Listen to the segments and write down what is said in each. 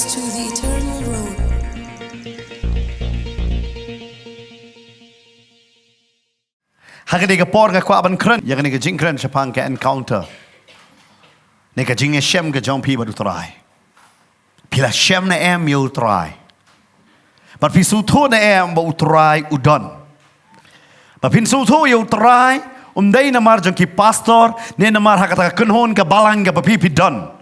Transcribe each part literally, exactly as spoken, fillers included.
To the eternal road. Ha kane ka por nga kwah ban kren ïa kane ka jingkren shaphang ka encounter ne ka jingïashem ka jong phi bad U Trai. Phi la shem ne em ïa U Trai? Bad phi sngewthuh ne em ba U Trai u don? Ba phin sngewthuh ïa U Trai um dei namar jong ki pastor ne namar ha kata ka kynhun ka balang kaba phi phi don?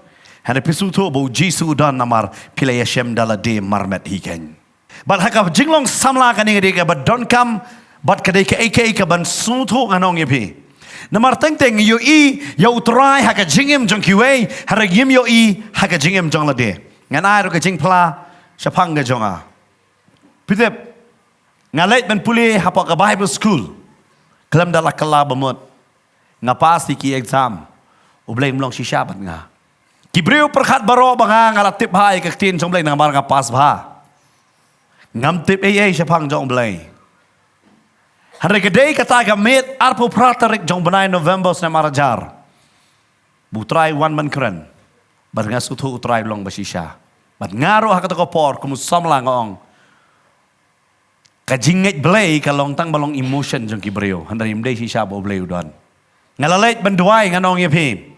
Hynrei phi sngewthuh ba U Jisu u don namar phi la ïashem da lade marmet hi keiñ. Bad ha ka jinglong samla kane ka dei kaba donkam bad ka dei kaei kaei kaban sngewthuh, ngan ong ïa phi. Namar teng teng ngi ïohi ïa U Trai ha ka jingim jong kiwei, hynrei ngim ïohi ha ka jingim jong lade. Ngan ai ruh ka jingphla shaphang ka jong nga. Phi tip, nga leit ban pule hapoh ka Bible school khlem da la kylla ba mut. Nga pass ïa ki exam. U Blei um long shisha bad nga. Ki briew pyrkhat baroh ba nga, nga la tip bha ïa ka ktien jong U Blei namar nga pass bha. Ngam tip ei ei shaphang jong U Blei. Hynrei ka dei kata ka miet arphew phra tarik jong u bnai November snem ar hajar ba U Trai u wan ban kren. Bad nga sngewthuh U Trai u long ba shisha. Bad nga ruh ha kata ka por kum u samla nga ong, ka jingngeit Blei ka long tang ba long emotion jong ki briew, hynrei ym dei shisha ba U Blei u don. Nga la leit ban duwai, ngan ong ïa phi,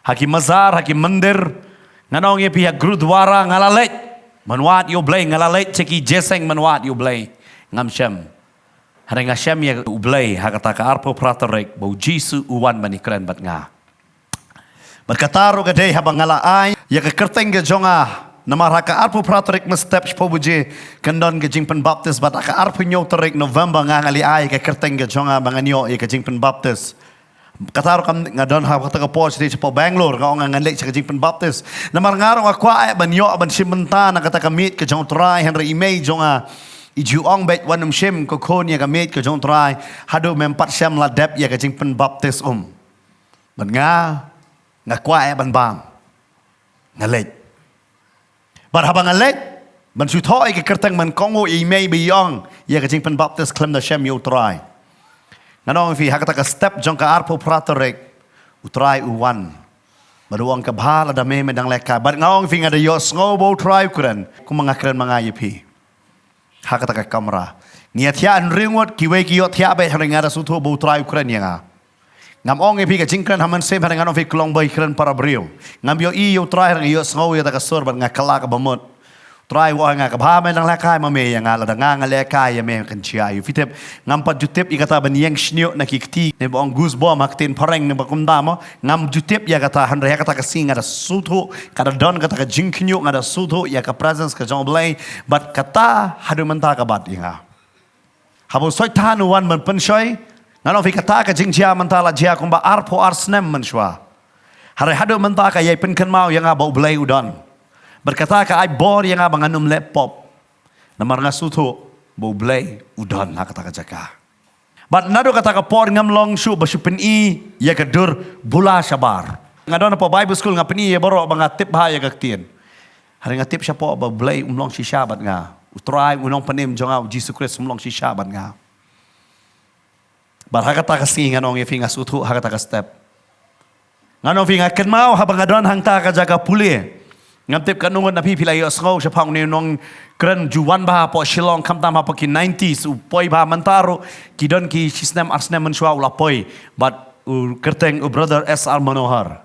ha ki mazar, ha ki mandir, ngan ong ïa phi, ha gurudwara nga la leit ban wad ïa U Blei, nga la leit sha ki jingïaseng ban wad ïa U Blei. Ngam shem. Hynrei nga shem ïa U Blei ha kata ka arphew phra tarik ba U Jisu u wan ban ïakren bad nga. Bad kata ruh ka dei haba nga la ai ïa ka kyrteng ka jong nga. Namar ha ka arphew phra tarik mynstep shiphew baje kan don ka jingpynbaptis, bad ha ka arphew hynñiew tarik November nga, nga la ai ïa ka kyrteng ka jong nga ba ngan ïoh ïa ka jingpynbaptis. Kata ruh kam nga don ha kata ka por sha dei shapoh Bangalore, nga ong ngan leit sha ka jingpynbaptis. Namar nga ruh nga kwah eh ban ïoh ban shim bynta na kata ka miet ka jong U Trai, hynrei i mei jong nga i ju ong beit, wat nym shim ko khun ïa ka miet ka jong U Trai haduh mem pat shym la dep ïa ka jingpynbaptis um. Bad nga, nga kwah eh ban bam. Nga leit. Bad haba nga leit ban shu thoh ïa ka kyrteng, ban kohnguh ïa i mei ba i ong ïa ka jingpynbaptis khlem da shem ïa U Trai. Ngan ong ïa phi, ha kata ka step jong ka arphew phra tarik U Trai u wan. Bad u ong, ka bha lada me me dang lehkai. Bad nga ong ïa phi, nga da ïohsngew ba U Trai u kren kumba nga kren ma nga ïa phi ha kata ka kamra. Ngi ïa thiah hynriew ngut, kiwei ki ïoh thiah beit, hynrei nga da sngewthuh ba U Trai u kren ïa nga. Ngam ong ïa phi ka jingkren ha mynsiem, hynrei ngan ong ïa phi, ka long ba i kren para briew. Ngam ïohi ïa U Trai, hynrei nga ïohsngew ïa kata ka sur bad nga kylla kaba mut. U Trai u ong ïa nga, ka bha me dang lehkai ma me ïa nga, lada nga nga lehkai ïa me kan jia ïa u. Phi tip, ngam pat ju tip ïa kata ban ïeng shñiuh na ki kti, ne ba ong goosebump ha ka ktien phareng ne ba kumta mo. Ngam ju tip ïa kata, hynrei ha kata ka sngi nga da sngewthuh, ka da don kata ka jingkhñiuh, nga da sngewthuh ïa ka presence ka jong U Blei, bad kata haduh mynta ka bat ïa nga. Haba u Soitan u wan ban pynshoi, ngan ong ïa phi, kata ka jingjia mynta la jia kumba arphew ar snem mynshuwa. Hynrei haduh mynta ka ïai pynkynmaw ïa nga ba U Blei u don. Bad kata ka ai bor ïa nga ba ngan ym leh pop. Namar nga sngewthuh ba U Blei u don ha kata ka jaka. Bad naduh kata ka por ngam long shuh ba shu pyni ïa ka dur bula shabar. Nga don hapoh Bible school, nga pyni ïa baroh ba nga tip bha ïa ka ktien. Hynrei nga tip shapoh ba U Blei um long shisha bad nga. U Trai, U Nongpynim jong nga U Jisu Khrist um long shisha bad nga. Bad ha kata ka sngi ngan ong ïa phi, nga sngewthuh ha kata ka step. Ngan ong ïa phi, nga kynmaw haba nga don hangta ka jaka pule. Ngam tip katno ngut na phi phi la ïohsngew shaphang une u nongkren, ju wan bha hapoh Shillong khamtam hapoh ki nineties, u poi bha mynta ruh, ki don ki shisnem ar snem mynshuwa u la poi. Bad u kyrteng u Brother S R Manohar.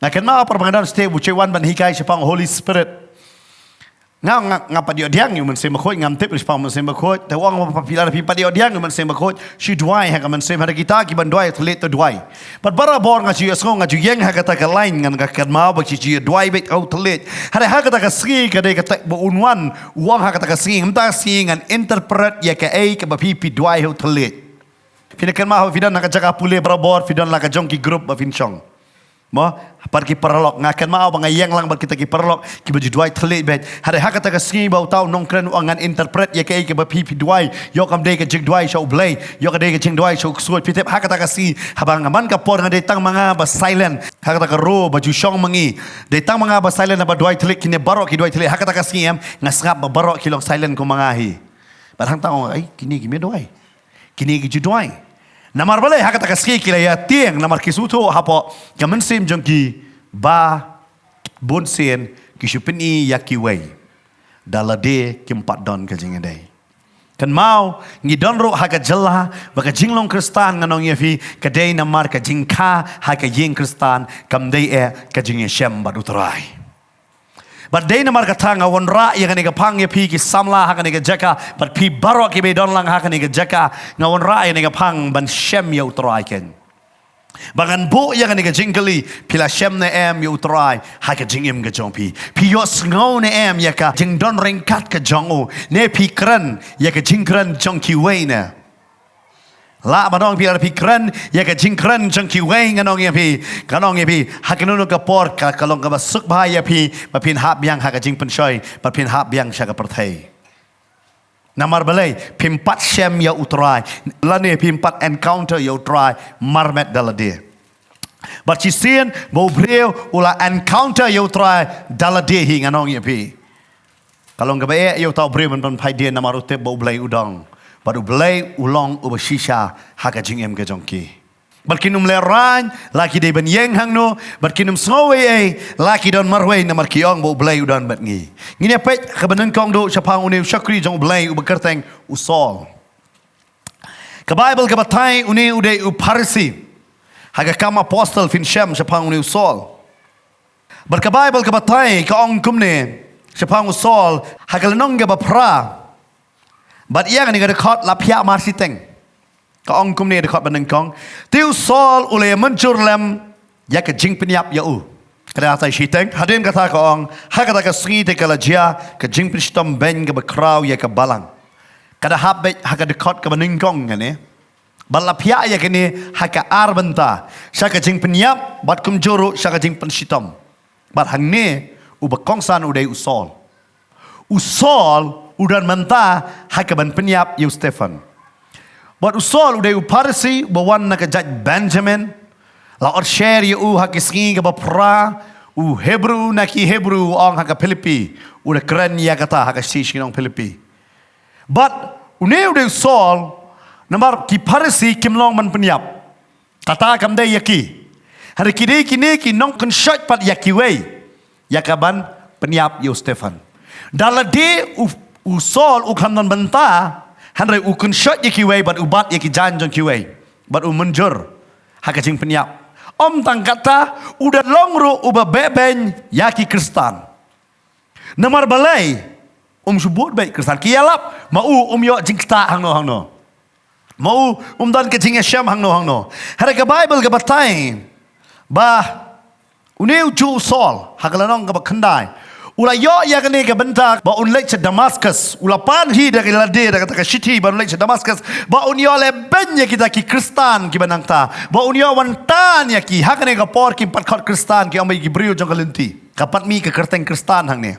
Nga kynmaw por ba nga don shatei, u ju wan ban hikai shaphang Holy Spirit. Nga, nga, ngam pat ïoh pdiang ïa u Mynsiem Bakhuid, ngam tip shaphang u Mynsiem Bakhuid. Te u ong ba phi, lada phi pat ïoh pdiang ïa u Mynsiem Bakhuid, shu duwai ha ka mynsiem, hynrei kita kiban duwai ha thylliej to duwai. Bad barabor nga ju ïohsngew, nga ju ïeng ha kata ka line, ngan, nga kynmaw ba ki ju duwai beit ha thylliej. Hynrei ha kata ka sngi ka dei kata ba un wan, u ong ha kata ka sngi, mynta ka sngi ngan interpret ïa kaei kaba phi phi duwai ha thylliej. Phi na kynmaw, phi don ha ka jaka pule barabor, phi don la ka jong ki group ba phin shong. Mo, bad ki paralok, nga kynmaw ba nga ïeng lang bad kita ki paralok kiba ju duwai thylliej beit. Hynrei ha kata ka sngi ba uta u nongkren u ong ngan interpret ïa kaei kaba phi phi duwai. Ïoh kam dei ka jingduwai sha U Blei, ïoh ka dei ka jingduwai sha u ksuid. Phi tip ha kata ka sngi, haba nga man ka por nga dei tang ma nga ba silent. Ha kata ka row ba ju shong ma ngi, dei tang ma nga ba silent haba duwai thylliej, kine baroh ki duwai thylliej. Ha kata ka sngi em, nga sngap ba baroh ki long silent kum ma nga hi. Bad hangta nga ong, ai, kine kim duwai. Kine ki ju duwai. Namar balei ha kata ka sngi ki la ïa tieng, namar ki sngewthuh hapoh ka mynsiem jong ki ba bun sien ki shu pyni ïa kiwei. Da lade kim pat don ka jingïadei. Kynmaw, ngi don ruh ha ka jylla, ba ka jinglong Khristan ngan ong ïa phi, ka dei namar ka jingkha ha ka ïing Khristan, kam dei eh ka jingïashem bad U Trai. Bad dei namar kata nga wanrah ïa kane ka phang ïa phi ki samla ha kane ka jaka, bad phi baroh kiba don lang ha kane ka jaka, nga wanrah ïa kane ka phang ban shem ïa U Trai keiñ. Ba ngan buh ïa kane ka jingkylli, phi la shem ne em ïa U Trai ha ka jingim ka jong phi. Phi ïohsngew ne em ïa ka jingdon ryngkat ka jong u, ne phi kren ïa ka jingkren jong kiwei ne. Lah ban ong phi, lada phi kren ïa ka jingkren jong kiwei, ngan ong ïa phi, ngan ong ïa phi, ha kano kano ka por ka, ka long kaba suk bha ïa phi ba phin hap biang ha ka jingpynshoi, ba phin hap biang sha ka pyrthei. Namar balei? Phim pat shem ïa U Trai, lane phim pat encounter ïa U Trai marmet da lade. Bad shisien ba u briew u la encounter ïa U Trai da lade hi, ngan ong ïa phi, ka long kaba eh ïa uta u briew ban pynphai dien, namar u tip ba U Blei u don, bad U Blei u long uba shisha ha ka jingim ka jong ki. Bad kin ym lehraiñ la ki dei ban ïeng hangno, bad kin ym sngew ei ei la ki don marwei, namar ki ong ba U Blei u don bad ngi. Ngin ïa peit kaba nyngkong duh shaphang une u shakri jong U Blei uba kyrteng u Saul. Ka Baibl ka batai une u dei u Pharisi. Ha ka Kam Apostol phin shem shaphang une u Saul. Bad ka Baibl ka batai ka ong kumne shaphang u Saul, ha ka lynnong kaba phra, bad ïa kane ka dkhot la phiah mar shiteng. Ka ong kumne dkhot ba nyngkong: Te u Saul u la ïa mynjur lem ïa ka jingpynïap ïa u. Ka dei ha tai shiteng, hadien kata ka ong, ha kata ka sngi te ka la jia ka jingpynshitom beiñ kaba khraw ïa ka balang. Ka da hap beit ha ka dkhot kaba nyngkong kane. Bad la phiah ïa kane ha ka ar bynta, sha ka jingpynïap, bad kumjuh ruh sha ka jingpynshitom. Bad hangne uba kongsan u dei u Saul. U Saul u don bynta ha kaban pynïap ïa u Stephan. Bad u Saul u dei u Pharisi uba wan na ka jaid Benjamin. La ot sher ïa u ha ki sngi kaba phra. U Hebru na ki Hebru, u ong ha ka Philippi, u da kren ïa kata ha ka shithi sha ki nong Philippi. Bad une u dei u Saul, namar ki Pharisi kim long ban pynïap. Kata kam dei ïa ki. Hynrei ki dei kine ki nongkynshoit pat ïa kiwei ïa kaban pynïap ïa u Stephan. Da lade u, u Saul u khlem don bynta, hynrei u kynshoit ïa kiwei bad u bat ïa ki jaiñ jong kiwei, bad u mynjur ha ka jingpynïap. Ym tang kata, u da long ruh uba beh beiñ ïa ki Khristan. Namar balei? Um shu bud bad Khristan. Ki ïalap ma u um ïoh jingktah hangno hangno. Ma u um don ka jingïashem hangno hangno. Hynrei ka Baibl ka batai ba une u juh u Saul, ha ka lynnong kaba khyndai, u la ïoh ïa kane ka bynta ba un leit sha Damascus. U la pan hi da ka lade da kata ka shithi ba un leit sha Damascus, ba un ïoh lehbeiñ ïa kita ki Khristan kiba nangta, ba un ïoh wan tan ïa ki. Ha kane ka por kim pat khot Khristan, ki ong ba ki briew jong ka lynti. Ka pat mih ka kyrteng Khristan hangne.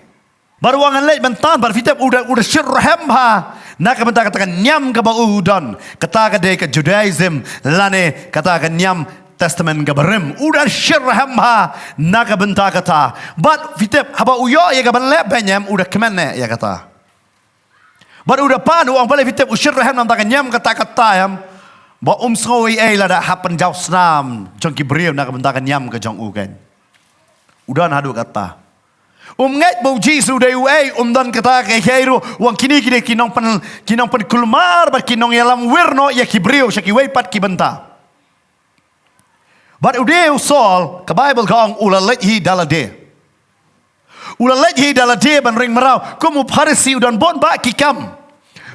Bad u ong ngan leit ban tan, bad phi tip u da, u da shit rhem bha na ka bynta kata ka niam kaba u don, kata ka dei ka Judaism, lane kata ka niam Testament kaba rim. U da shit rhem bha na ka bynta kata. Bad phi tip, haba u ïoh ïa kaban lehbeiñ em, u da kmen eh ïa kata. Bad u da pan, u ong, balei phi tip u shit rhem na ka bynta ka niam kata kata em? Ba um sngew ei ei lada hap pynjaw snam jong ki briew na ka bynta ka niam ka jong u keiñ. U don haduh kata. Um ngeit ba u Jisu u dei uei, um don kata kaei ruh. U ong kine ki dei ki nongpyn, ki nongpynkulmar bad ki nongïalam wir noh ïa ki briew sha kiwei pat ki bynta. Bad u dei u Saul, ka Baibl ka ong u la leit hi da lade. U la leit hi da lade ban ring mraw kum u Pharisi, u don bun bah ki kam.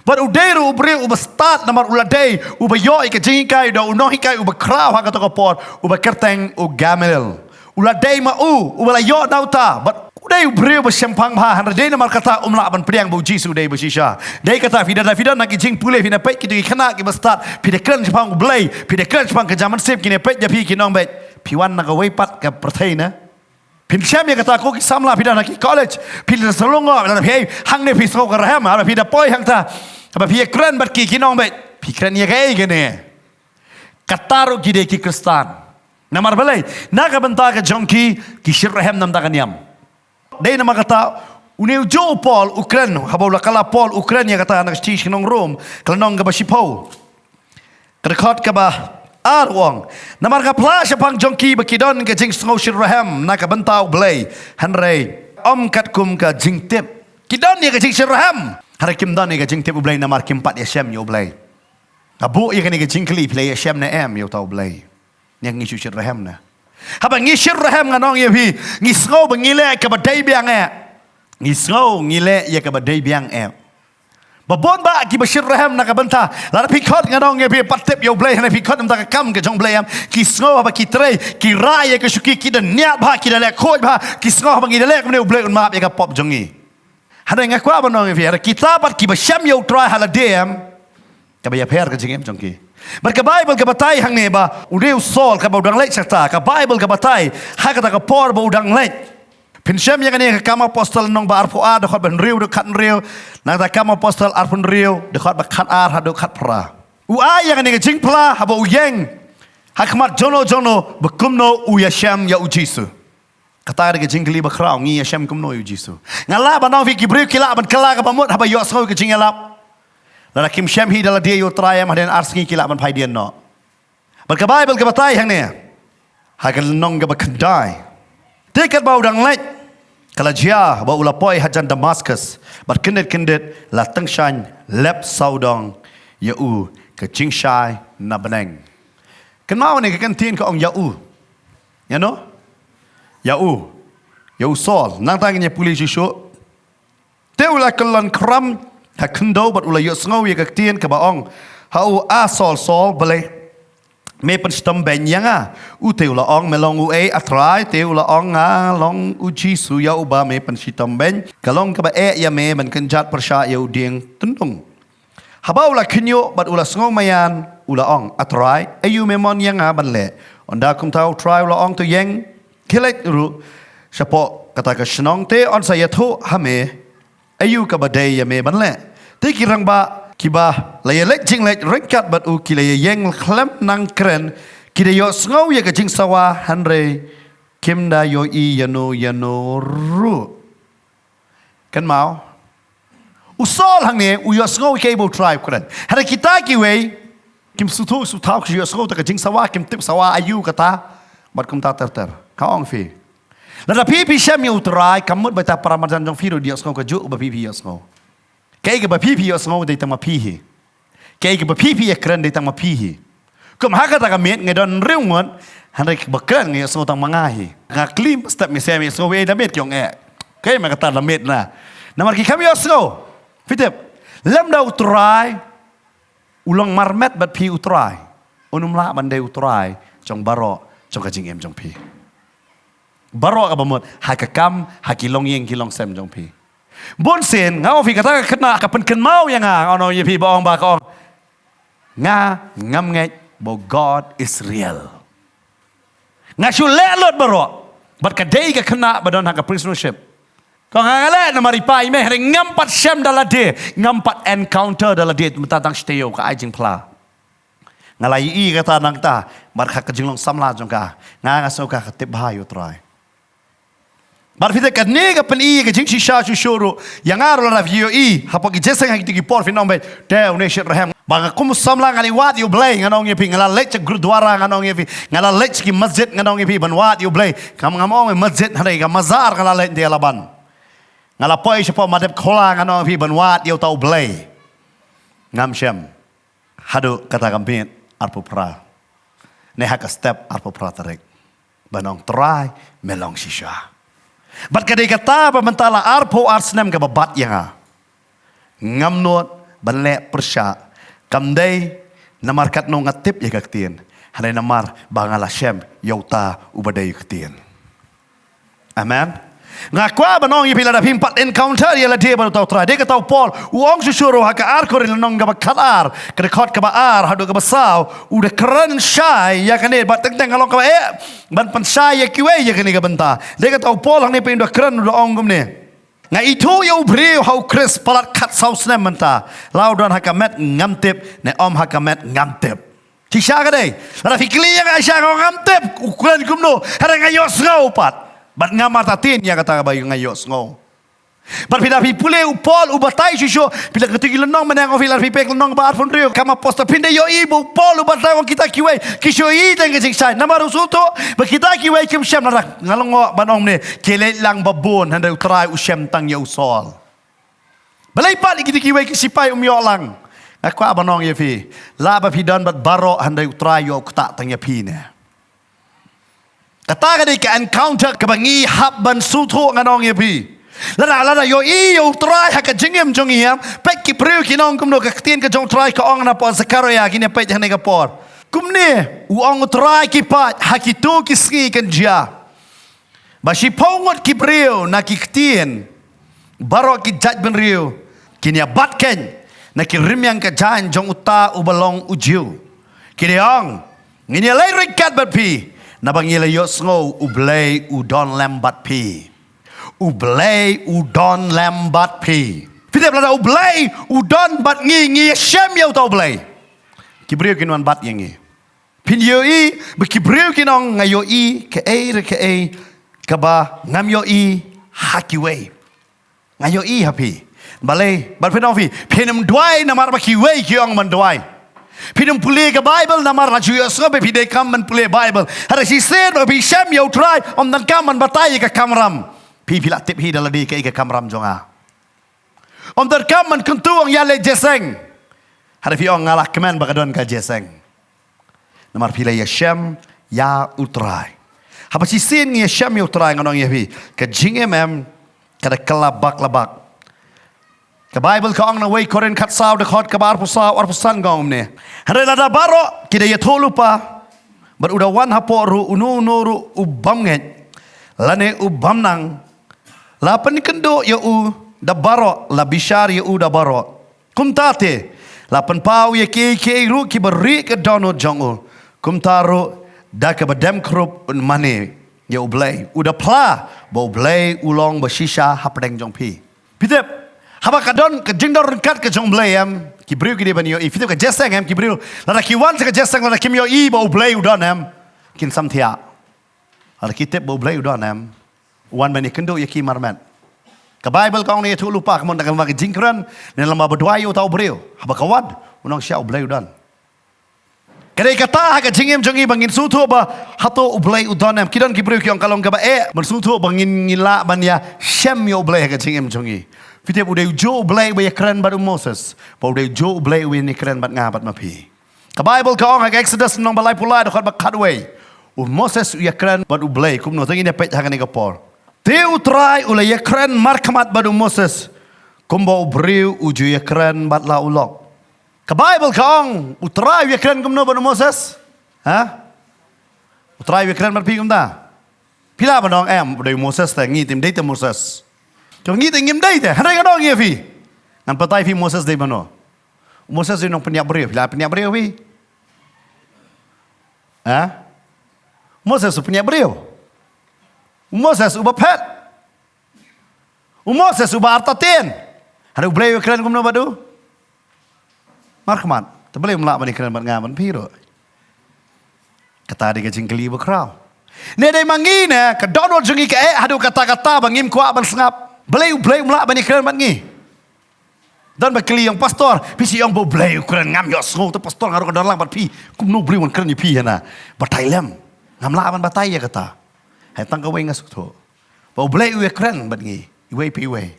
Bad u dei ruh u briew uba stad, namar u la dei uba ïoh ïa ka jinghikai da u nonghikai uba khraw ha kato ka por, uba kyrteng u Gamaliel. U la dei ma u uba la ïoh na uta. Bad u dei u briew ba shemphang bha, hynrei dei namar kata um lah ban pdiang ba u Jisu u dei ba shisha. Dei kata, phi da, phi don na ki jingpule, phi na peit kito ki khynnah kiba stad, phi da kren shaphang U Blei, phi da kren shaphang ka jingmynsiem, kine peit ïa phi ki nong beit. Phi wan na kawei pat ka pyrthei na. Phin shem ïa kata, ko ki samla, phi don ha ki college, phi da sa lyngngoh, lada phi, hangne phi sngew ka rhem, haba phi da poi hangta, haba phi ïakren bad ki, ki nong beit, phi kren ïa kaei kane? Kata ruh ki dei ki Khristan. Namar balei? Na ka bynta ka jong ki, ki shit rhem na ka bynta ka niam. Dei namar kata, une u juh u Paul u kren, haba u la kylla Paul u kren ïa kata na ka shithi sha ki nong Rom, ka lynnong kaba shiphew. Ka dkhot kaba ar u ong, namar nga phla shaphang jong ki ba ki don ka jingsngew shit rhem na ka bynta U Blei, hynrei ym katkum ka jingtip. Ki don ïa ka jingshitrhem, hynrei kim don ïa ka jingtip U Blei namar kim pat ïashem ïa U Blei. Nga buh ïa kane ka jingkylli, phi la ïashem ne em ïa uta U Blei? Ngi shu shitrhem ne? Haba ngi shitrhem, nga ong ïa phi, ngi sngew ba ngi leh kaba dei biang eh. Ngi sngew ngi leh ïa kaba dei biang eh. Ba bun bah kiba shitrhem na ka bynta, lada phi khot, nga ong ïa phi, pat tip ïa U Blei, hynrei phi khot namar ka kam ka jong U Blei em, ki sngew haba ki trei, ki rah ïa ka shuki, ki da niad bha, ki da leh khuid bha, ki sngew haba ngi da leh kumne U Blei un map ïa ka pop jong ngi. Hynrei nga kwah ban ong ïa phi, hynrei kita pat kiba shem ïa U Trai ha lade em, kaba ïapher ka jingim jong ki. Bad ka Baibl ka batai hangne ba u dei u Saul kaba u dang leit shata. Ka Baibl ka batai ha kata ka por ba u dang leit. Phin shem ïa kane ha Kam Apostol lynnong ba arphew ar, dkhot ba hynriew haduh khathynriew. Nangta Kam Apostol arphew hynriew, dkhot ba khatar haduh khatphra. U ai ïa kane ka jingphla haba u ïeng ha khmat jongno jongno ba kumno u ïashem ïa U Jisu. Kata ka dei ka jingkylli ba khraw, ngi ïashem kumno ïa U Jisu? Nga lah ban ong ïa phi, ki briew ki lah ban kylla kaba mut haba ïohsngew ïa ka jingïalap. Lada kim shem hi da lade ïa U Trai em, hadien ar sngi ki lah ban phai dien noh. Bad ka Baibl ka batai hangne ha ka lynnong kaba khyndai: Te katba u dang leit, ka la jia ba u la poi hajan Damaskus, bad kyndit kyndit la tyngshaiñ lep sawdong ïa u ka jingshai na bneng. Kynmaw ne, ka ktien ka ong ïa u. Ïa no? Ïa u. Ïa u Saul. Nangta ngin ïa pule shuh shuh. Te u la kyllon khram ha khyndew bad u la ïohsngew ïa ka ktien kaba ong ha u, A Saul, Saul, balei me pynshitom beiñ ïa nga? U te u la ong, Me long uei, A Trai? Te u la ong, Nga long U Jisu ïa uba me pynshitom beiñ. Ka long kaba eh ïa me ban kynjat pyrshah ïa u dieng tyndung. Haba u la khynñiuh bad u la sngew maïan, u la ong, A Trai, aïu me mon ïa nga ban leh? Ynda kumta U Trai u la ong, To ïeng, khie leit ruh shapoh kata ka shnong, te yn sa ïathuh ha me aïu kaba dei ïa me ban leh. Te ki rangbah kiba la ïaleit jingleit ryngkat bad u ki la ïeng khlem nang kren, ki da ïohsngew ïa ka jingsawa, hynrei kim da ïohi ïano ïano ruh. Kynmaw, u Saul hangne u ïohsngew ïa kaei ba U Trai u kren. Hynrei kita kiwei kim sngewthuh, sngewthuh, ki ïohsngew ta ka jingsawa, kim tip sawa aïu kata, bad kumta ter ter. Nga ong ïa phi, lada phi phi shem ïa U Trai, kam mut ba ita para marjan jong phi ruh da ïohsngew kajuh kaba phi phi ïohsngew. Kaei kaba phi phi ïohsngew dei tang ma phi hi. Kaei kaba phi phi ïakren dei tang ma phi hi. Kum ha kata ka miet nga don hynriew ngut, hynrei kaba kren nga ïohsngew tang ma nga hi. Nga klim step, nga shem, ïohsngew ei da miet, ki ong eh, kaei ma kata da miet na. Namar ki kam ïohsngew. Phi tip, lymda U Trai u long marmet bad phi, U Trai un ym lah ban dei U Trai jong baroh jong ka jingim jong phi. Baroh kaba mut, ha ka kam, ha ki longïing ki longsem jong phi. Bunsien nga ong ïa phi, kata ka khynnah ka pynkynmaw ïa nga, nga ong ïa phi, ba ong, ba ka ong, Nga ngam ngeit ba God is real. Nga shu leh lut baroh. Bad ka dei ka khynnah ba don ha ka prisonership. Ka ong, Nga leh namar i pa i mei, hynrei ngam pat shem da lade, ngam pat encounter da lade, mynta tang shi taïew ka ai jingphla. Nga la ïohi kata nangta bad ha ka jinglong samla jong ka. Nga, nga sngew ka, ka tip bha ïa U Trai. Bad phi tip, kane ka pyni ka jingshisha shuh shuh ruh ïa nga ruh, lada phi ïohi hapoh ki jingïaseng ha kito ki por, phin ong beit, te une shitrhem. Ba nga kum u samla nga la wad ïa U Blei, nga ong ïa phi, nga la leit sha gurdwara, nga ong ïa phi, nga la leit sha ki masjid, nga ong ïa phi, ban wad ïa U Blei. Kam, ngam ong masjid, hynrei ka mazar nga la leit, te la ban, nga la poi shapoh Madep Khola, nga ong ïa phi, ban wad ïa uta U Blei. Ngam shem haduh kata ka miet arphew phra, ne ha ka step arphew phra tarik, ban ong, Trai, me long shisha. Bad ka dei kata ba mynta la arphew ar snem kaba bat ïa nga, ngam nud ban leh pyrshah. Kam dei namar katno nga tip ïa ka ktien, hynrei namar ba nga la shem ïa uta uba dei ktien. Amen. Nga kwah ban ong ïa phi, lada phim pat encounter ïa lade bad uta U Trai, dei kata u Paul u ong shuh shuh ruh ha ka Ar Korinth lynnong kaba khatar, ka dkhot kaba ar haduh kaba saw, u da kren shai ïa kane, bad teng teng ka long kaba eh ban pynshai ïa kiwei ïa kane ka bynta. Dei kata u Paul hangne, phin da kren, u da ong kumne, Nga ithuh ïa u briew ha U Khrist palat khatsaw snem mynta, la u don ha ka met ngam tip ne ym ha ka met ngam tip. Shisha ka dei. Lada phi kylli ïa nga, shisha nga ngam tip u kren kumno, hynrei nga ïohsngew pat. Bad ngam artatien ïa kata kaba nga ïohsngew. Bad phi da phi pule u Paul u batai shuh shuh. Phi la katu ki lynnong mynne nga ong phi la phi peit lynnong ba arphew hynriew. Kam apostol phin da ïohi ba u Paul u batai ong kita kiwei ki shu ïohi tang ka jingshai. Namar u sngewthuh ba kita kiwei kim shem. Lada nga long ngi ban ong ne ki leit lang ba bun hynrei u Trai u shem tang ïa u Saul. Balei pat ïa kita kiwei ki sipai um ïoh lang? Nga kwah ban ong ïa phi, lah ba phi don bad baroh hynrei u Trai ïoh ktah tang ïa phi ne. Kata ka dei ka encounter kaba ngi hap ban sngewthuh, ngan ong ïa phi. Lada, lada ïohi ïa u Trai ha ka jingim jong ngi, em, peit ki briew kin ong kumno. Ka ktien ka jong u Trai ka ong napoh Zakaria, kin ïa peit hangne ka por. Kumne u ong u Trai ki paid ha kito ki sngi kan jia ba shiphew ngut ki briew na ki ktien baroh ki jaitbynriew kin ïa bat keiñ na ki rmiang ka jaiñ jong uta uba long u Jiw. Kin ïa ong, ngin ïa leit ryngkat bad phi, naba ngi la ïohsngew U Blei u don lem bad phi. U Blei u don lem bad phi. Phi tip, lada U Blei u don bad ngi, ngi ïa shem ïa uta U Blei. Ki briew kin wan bat ïa ngi. Phin ïohi ba ki briew kin ong, nga ïohi kaei re kaei kaba ngam ïohi ha kiwei. Nga ïohi ha phi. Balei? Bad phin ong phi, phin ym duwai namar ba kiwei ki ong ban duwai. Phin ym pule ka Baibl namar la ju ïohsngew ba phi dei kam ban pule Baibl. Hynrei shisien ba phi shem ïa u Trai, ym donkam ban batai ïa ka kamram. Phi, phi la tip hi da lade kaei ka kamram jong nga. Ym donkam ban kyntu ong ïa leit jingïaseng. Hynrei phi ong, nga la kmen ba ka don ka jingïaseng. Namar phi la ïa shem ïa u Trai. Haba shisien ngi ïa shem ïa u Trai, ngan ong ïa phi, ka jingim em ka da kylla bak la bak. Ka Baibl ka ong na wei Korinth khatsaw, dkhot kaba arphew saw, arphew san, ka ong kumne. Hynrei lada baroh ki da ïathuhlypa bad u da wan hapoh ruh, uno uno ruh u bym ngeit lane u bym nang, la pynkynduh ïa u da baroh, la bishar ïa u da baroh. Kumta te la pynpaw ïa kiei kiei ruh kiba rieh ka dohnud jong u. Kumta ruh da kaba dem khrup un mane ïa U Blei. U da phla ba U Blei u long ba shisha hapdeng jong phi. Phi tip, haba ka don ka jingdon ryngkat ka jong U Blei, em, ki briew ki dei ban ïohi. Phi tip, ka jingïaseng, em, ki briew lada ki wan sha ka jingïaseng, lada kim ïohi ba U Blei u don, em, kin samthiah. Lada ki tip ba U Blei u don, em, u wan ban ïakynduh ïa ki marmet. Ka Baibl ka ong, ne ïathuhlypa, ka mon da ka, ka jingkren ne lem bad duwai ïa uta u briew. Haba ka wan, un ong, sha, U Blei u don. Ka dei kata ha ka jingim jong ngi ba ngin sngewthuh ba hato U Blei u don, em. Ki don ki briew ki ong ka long kaba eh ban sngewthuh ba ngin, ngin lah ban ïa shem ïa U Blei ha ka jingim jong ngi. Phi tip, u dei ujuh U Blei uba ïakren bad u Moses, ba u dei ujuh U Blei uba ïakren bad nga bad ma phi. Ka Baibl ka ong ha ka Exodus lynnong ba laiphew lai, dkhot ba khatwei, u Moses u ïakren bad U Blei. Kumno? To ngin ïa peit ha kane ka por. Te U Trai u la ïakren markhmat bad u Moses kumba u briew u ju ïakren bad la u lok. Ka Baibl ka ong, U Trai u ïakren kumno bad u Moses? Ha? U Trai u ïakren bad phi kumta? Phi lah ban ong, em, u dei u Moses te, ngi te ym dei te Moses. To ngi te ngim dei te. Hynrei ngan ong ïa phi, ngan batai phi Moses dei mano. U Moses u dei u nongpynïap briew. Phi lah pynïap briew phi? Ha? U Moses u pynïap briew. U Moses uba phet. U Moses uba artatien. Hynrei U Blei u ïakren kumno bad u? Markhmat. Te balei um lah ban ïakren bad nga bad phi ruh? Kata dei ka jingkylli ba khraw. Ne dei ma ngi ne, ka dohnud jong ngi ka eh haduh katta katta ba ngim kwah ban sngap. Balei U Blei um lah ban ïakren bad ngi? Don ba kylli ong, pastor, phi shu ong ba U Blei u kren, ngam ïohsngew, te pastor, nga ruh ka don lang bad phi. Kumno U Blei un kren ïa phi hana? Batai lem. Ngam lah ban batai ïa kata. Hynrei tang kawei nga sngewthuh, ba U Blei u ïakren bad ngi iwei pa iwei.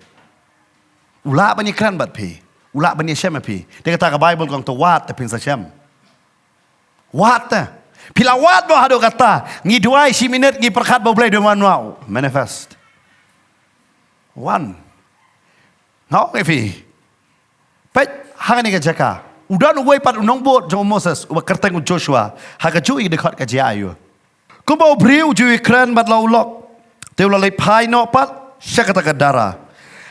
U lah ban ïakren bad phi. U lah ban ïashem ïa phi. Te kata ka Baibl ka ong, to wad te phin sa shem. Wad te. Phi la wad mo haduh katta? Ngi duwai shi minit, ngi pyrkhat ba U Blei u dei ban wan, wow, manifest. Wan. Nga ong ïa phi, peit ha kane ka jaka. U don uwei pat u nongbud jong u Moses uba kyrteng u Joshua. Ha kajuh ïa ki dkhot ka jia aïu? Kumba u briew u ju ïakren bad la u lok, te u la leit phai noh pat sha kata ka dara.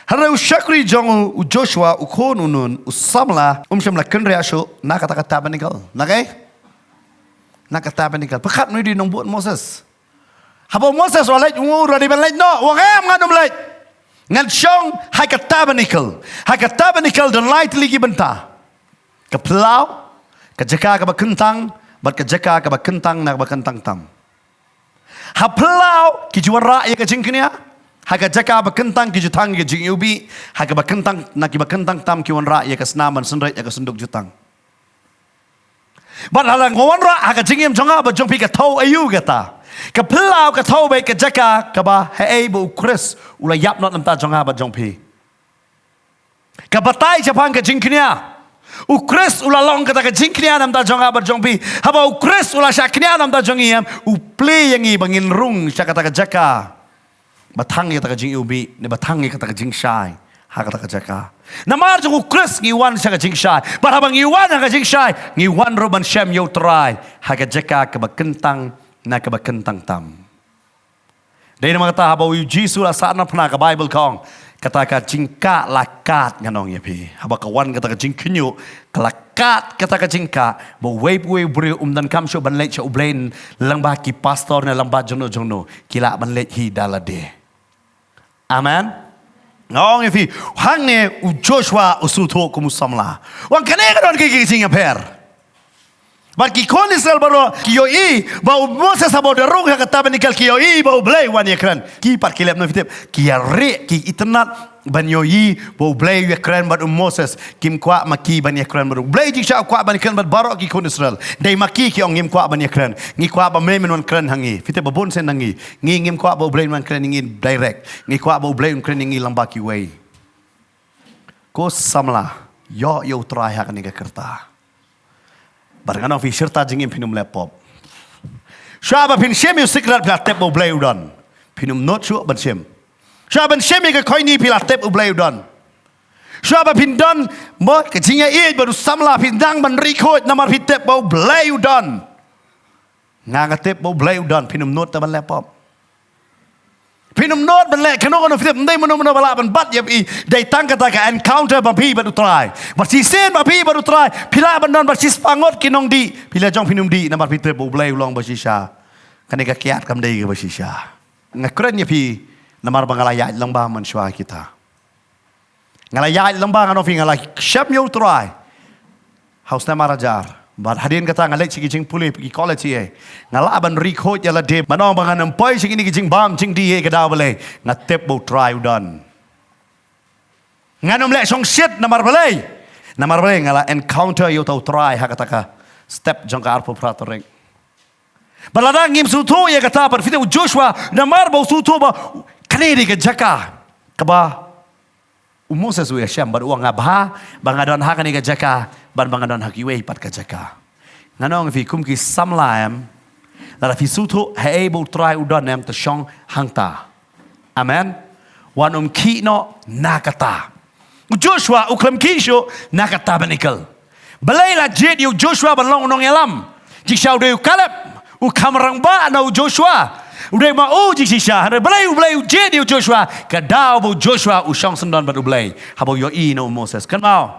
Hynrei u shakri jong u, u Joshua u khun u Nun, u samla, um shym la kynriah shuh na kata ka tabernacle. Na kaei? Na ka tabernacle. Pyrkhat, une u dei u nongbud Moses. Haba u Moses u la leit, u ong, u la dei ban leit noh, u ong, em, ngan ym leit. Ngan shong ha ka tabernacle. Ha ka tabernacle don lai tylli ki bynta. Ka phyllaw, ka jaka kaba kyntang, bad ka jaka kaba kyntang na kaba kyntang tam. Ha phyllaw ki ju wanrah ïa ka jingkñia. Ha ka jaka ba kyntang ki ju thang ïa ka jingïewbih, ha kaba kyntang, na kiba kyntang tam ki wanrah ïa ka snam ban synreit ïa ka synduk jutang. Bad lada nga wanrah ha ka jingim jong nga bad jong phi, ka thew aïu kata? Ka phyllaw, ka thew beit ka jaka kaba haei ba u Khrist u la ïap noh na bynta jong nga bad jong phi. Ka batai shaphang ka jingkñia. U Khrist u la long kata ka jingkñia na bynta jong nga bad jong phi. Haba u Khrist u la shah kñia na bynta jong ngi, em, u plie ïa ngi ba ngin rung sha kata ka jaka ba thang ïa kata ka jingïewbih, ne ba thang ïa kata ka jingshai ha kata ka jaka. Namar jong u Khrist ngi wan sha ka jingshai. Bad haba ngi wan ha ka jingshai, ngi wan ruh ban shem ïa u Trai ha ka jaka kaba kyntang na kaba kyntang tam. Dei namar kata haba u Jisu la sahnarphna, ka Baibl ka ong, kata ka jingkah la kad, ngan ong ïa phi. Haba ka wan kata ka jingkhynñiuh, ka la kad kata ka jingkah ba uwei pa uwei u briew um donkam shuh ban leit sha U Blei lyngba ki pastor ne lyngba jongno jongno, ki lah ban leit hi da lade. Amen. Nga ong ïa phi, hangne u Joshua u sngewthuh kum u samla. U ong kane ka don ka jingïapher. Bad ki khun Israel baroh ki ïohi ba u Moses haba u da rung ha ka tabernacle, ki ïohi ba U Blei u wan ïakren. Ki pat ki leh kumno phi tip? Ki ïa rieh, ki itynnad ban ïohi ba U Blei u ïakren bad u Moses. Kim kwah ma ki ban ïakren bad U Blei, jingshah u kwah ban ïakren bad baroh ki khun Israel. Dei ma ki ki ong ngim kwah ban ïakren. Ngi kwah ba me men wan kren ha ngi. Phi tip ba bun sien na ngi, ngi ngim kwah ba U Blei un wan kren ïa ngi direct. Ngi kwah ba U Blei un kren ïa ngi lyngba kiwei. Ko samla, ïoh ïa u Trai ha kane ka rta. Bad ngan ong ïa phi, shirta jingim phin ym leh pop. Shuwa ba phin shim ïa u sikret phi la tip ba U Blei u don. Phin ym nud shuh ban shim. Shuwa ban shim ïa ka khoini phi la tip U Blei u don. Shuwa ba phin don mo ka jingïaieit bad u samla, phi nang ban ri khuid namar phi tip ba U Blei u don. Nga nga tip ba U Blei u don, phin ym nud te ban leh pop. Phin ym nud ban leh kano kano, phi tip, ym dei mano mano ba lah ban bat ïa phi. Dei tang kata ka encounter ba phi bad u Trai. Bad shisien ba phi bad u Trai phi lah ban don bad shispah ngut ki nongdih, phi la jong phin ym dih namar phi tip ba U Blei u long ba shisha. Kane ka kiad kam dei kaba shisha. Nga kren ïa phi namar ba nga la ïaid lyngba mynshuwa kita. Nga la ïaid lyngba, ngan ong ïa phi, nga la shem ïa u Trai ha u snem ar hajar. Bad hadien kata nga leit sha ki jingpule, ki college, eh. Nga lah ban ri khuid ïa lade, ban ong ba ngan ym poi sha kine ki jingbam jingdih, eh, ka daw balei? Nga tip ba u Trai u don. Ngan ym leh shongshit namar balei? Namar balei? Nga la encounter ïa uta u Trai ha kata ka step jong ka arphew phra tarik. Bad lada ngim sngewthuh ïa kata, bad phi tip u Joshua, namar ba u sngewthuh ba kane dei ka jaka kaba u Moses u ïashem, bad u ong, nga bha ba nga don ha kane ka jaka, bad ba nga don ha kiwei pat ka jaka. Ngan ong ïa phi kum ki samla, em, lada phi sngewthuh haei ba u Trai u don, em, to shong hangta. Amen. Wat nym khih noh na kata. U Joshua u khlem khih shuh na ka tabernacle. Balei la jied ïa u Joshua ban long u nongïalam? Jingshisha u dei u Kaleb u kham rangbah na u Joshua. U dei ma u jingshisha. Hynrei balei U Blei u jied ïa u Joshua? Ka daw ba u Joshua u shong syndon bad U Blei haba u ïohi na u Moses. Kynmaw,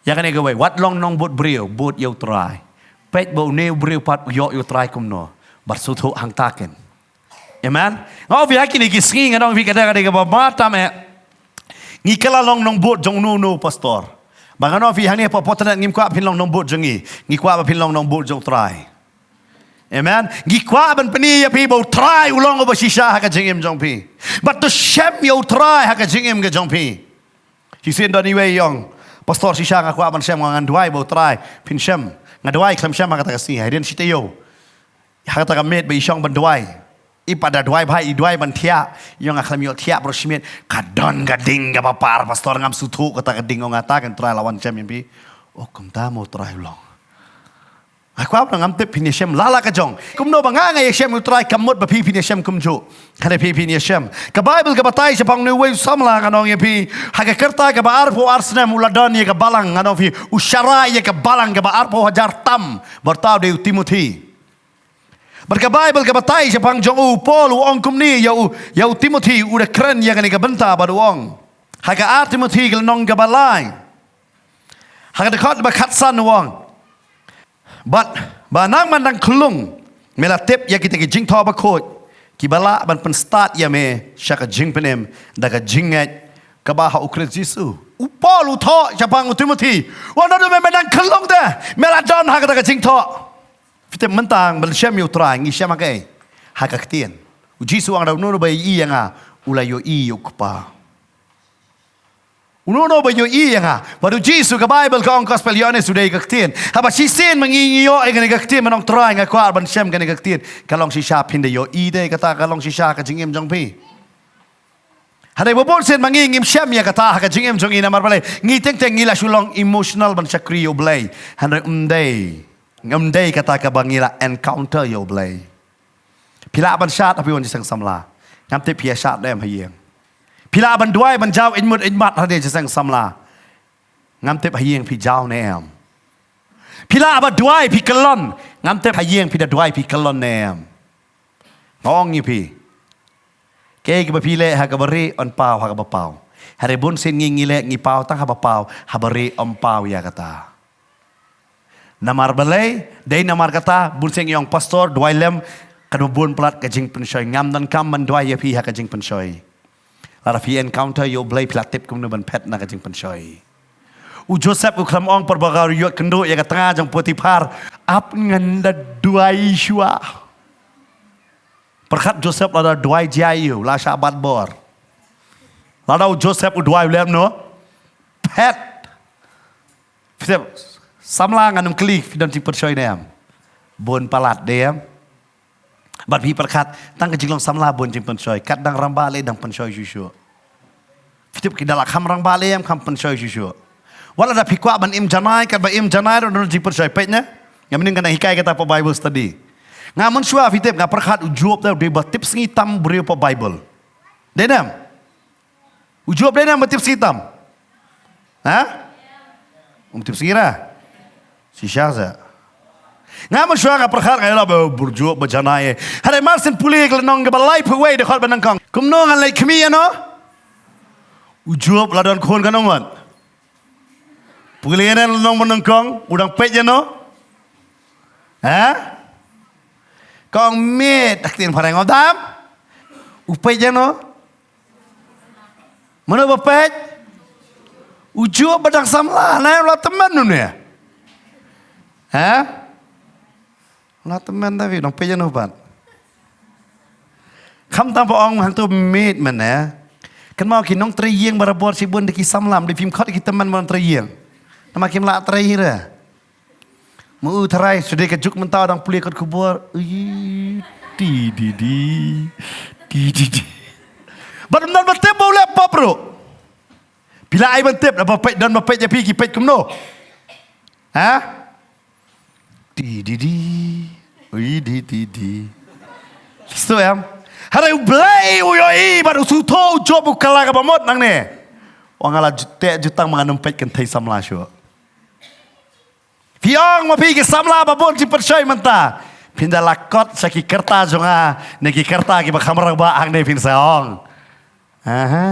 ïa kane kawei, wat long nongbud briew, bud ïa u Trai. Peit ba une u briew pat u ïoh ïa u Trai kumno. Bad sngewthuh hangta ken. Amen. Nga ong ïa phi ha kine ki sngi, ngan ong ïa phi, ka dei, ka dei kaba bha tam, eh. Ngi kylla long nongbud jong uno uno u pastor. Ba ngan ong ïa phi hangne hapoh Portland ngim kwah ba phin long nongbud jong ngi. Ngi kwah ba phin long nongbud jong u Trai. Amen. Ngi kwah ban pyni ïa phi ba u Trai u long uba shisha ha ka jingim jong phi. Bad to shem ïa u Trai ha ka jingim ka jong phi. Shisien don iwei i ong, pastor, shisha nga kwah ban shem, nga, ngan duwai ba u Trai phin shem. Nga duwai khlem shem ha kata ka sngi, hadien shi taïew. Ha kata ka miet ba i shong ban duwai, i pat da duwai bha, i duwai ban thiah. I ong, nga khlem ïoh thiah baroh shi miet. Ka don ka ding kaba par, pastor, ngam sngewthuh kata ka ding. Ong, kata ken u Trai la wan shem ïa phi. Oh, kumta mo u Trai u long. Nga kwah ba ngam tip phin ïashem la la ka jong. Kumno ba nga nga ïashem ïa u Trai, kam mut ba phi phin ïashem kumjuh. Hynrei phi phin ïashem. Ka Baibl ka batai shaphang une uwei u samla, ngan ong ïa phi, ha ka rta kaba arphew ar snem u la don ïa ka balang, ngan ong ïa phi, u sharai ïa ka balang kaba arphew hajar tam. Bad uta u dei u Timothi. Bad ka Baibl ka batai shaphang jong u, u Paul u ong kumne ïa u, ïa u Timothi, u da kren ïa kane ka bynta bad u ong ha ka ar Timothi ka lynnong kaba lai, ha ka dkhot ba khatsan u ong, bad ba nang man dang khyllung me la tip ïa kita ki jingthoh bakhuid kiba lah ban pynstad ïa me sha ka jingpynim da ka jingngeit kaba ha u Khrist Jisu. U Paul u thoh shaphang u Timothi, u ong, naduh me man dang khyllung te me la don ha kata ka jingthoh. Phi tip, mynta ban shem ïa u Trai ngi shem ha kaei? Ha ka ktien. U Jisu u ong, uno uno ba ïohi ïa nga u la ïohi ïa u Kpa. Uno uno ba ïohi ïa nga. Bad u Jisu, ka Baibl ka ong, Gospel Ïoannis, u dei ka ktien. Haba shisien ma ngi ngi ïoh ïa kane ka ktien, ma ngi ong, Trai, nga kwah ban shem kane ka ktien, ka long shisha phin da ïohi de kata, ka long shisha ka jingim jong phi. Hynrei ba bun sien ma ngi ngim shem ïa kata ha ka jingim jong ngi, namar balei? Ngi teng teng ngi la shu long emotional ban shakri ïa U Blei. Hynrei ym dei, ym dei kata kaba ngi la encounter ïa U Blei. Phi lah ban shad ha phi wan jingïaseng samla? Ngam tip phi ïa shad ne em ha ïing. Phi lah ban duwai ban jaw ïing mut ïing mat ha ne jingïaseng samla? Ngam tip ha ïing phi jaw ne em. Phi lah ban duwai phi kyllon? Ngam tip ha ïing phi da duwai phi kyllon ne em. Nga ong ïa phi, kaei kaba phi leh ha kaba rieh yn paw ha kaba paw. Hynrei bun sien ngi ngi leh ngi paw tang ha ba paw, ha ba rieh ym paw ïa kata. Namar balei? Dei namar kata bun sien ngi ong, Pastor, duwai lem, katba bun palat ka jingpynshoi. Ngam donkam ban duwai ïa phi ha ka jingpynshoi. Lada phi encounter ïa U Blei, phi la tip kumno ban phet na ka jingpynshoi. U Joseph u khlem ong por ba ka ïoh kynduh ïa ka tnga jong Potiphar, ap ngan da duwai shuwa. Pyrkhat Joseph lada duwai jia ïa u, la shah bat bor. Lada u Joseph u duwai u leh kumno? Phet. Phi tip, samla, ngan ym kylli phi don jingpynshoi ne em. Bun palat, dei em. Bad phi pyrkhat, tang ka jinglong samla bun jingpynshoi, kat dang rangbah lei dang pynshoi shuh shuh. Phi tip ki da la kham rangbah lei em, kham pynshoi shuh shuh. Wat lada phi kwah ban im janai, katba im janai ruh don jingpynshoi, peit ne. Nga mynnin nga nang hikai kata pa Bible study. Nga mynshuwa, phi tip, nga pyrkhat u Job te u dei ba tip sngi tam briew pa Bible. Dei ne em? U Job dei ne em ba tip sngi tam? Ha? Um tip sngi ra? Shisha sa. Nga mynshuwa nga pyrkhat, nga ïa la ba u Job ba janai. Hynrei mar shen pule ka lynnong kaba laiphew wei, dkhot ba nyngkong. Kumno ngan leit khmih ïano? U Job la don khun, kan ong wat. Pule ïa ne lynnong ba nyngkong, u dang peit ïano? Ha? Ka ong miet, ha ka ktien phareng, ong tam? U peit ïano? Mano ba peit? U Job ba dang samla, ne, u la tymmen une. Ha? U la tymmen, David, dang peit ïano pat? Khamtam ba ong hangto miet mynne. Kynmaw, ki nongtrei ïing barabor shibun da ki samla, da phim khot ki tymmen ba nongtrei ïing. Namar kim lah trei hi re. Ma u tharai, shu dei ka juk mynta u dang pule kot khubor. Ui, ti di di. Ti di di. Bad ym don ba tip ba u leh pop ruh. Phi lah ai ban tip, ba peit, don ba peit ïa phi, ki peit kumno? Ha? Ti di di. Ui, di di di. Stu em. Hynrei U Blei u ïohi bad u sngewthuh u Job u kylla kaba mut nangne. Ong nga la ju-, teh jutang ma ngan ym peit kynthei samla shuh. Phi ong ma phi ki samla ba bun jingpynshoi mynta. Phin da la kot sha ki kyrta jong nga, ne ki kyrta kiba kham rangbah hangne phin sa ong. Aha.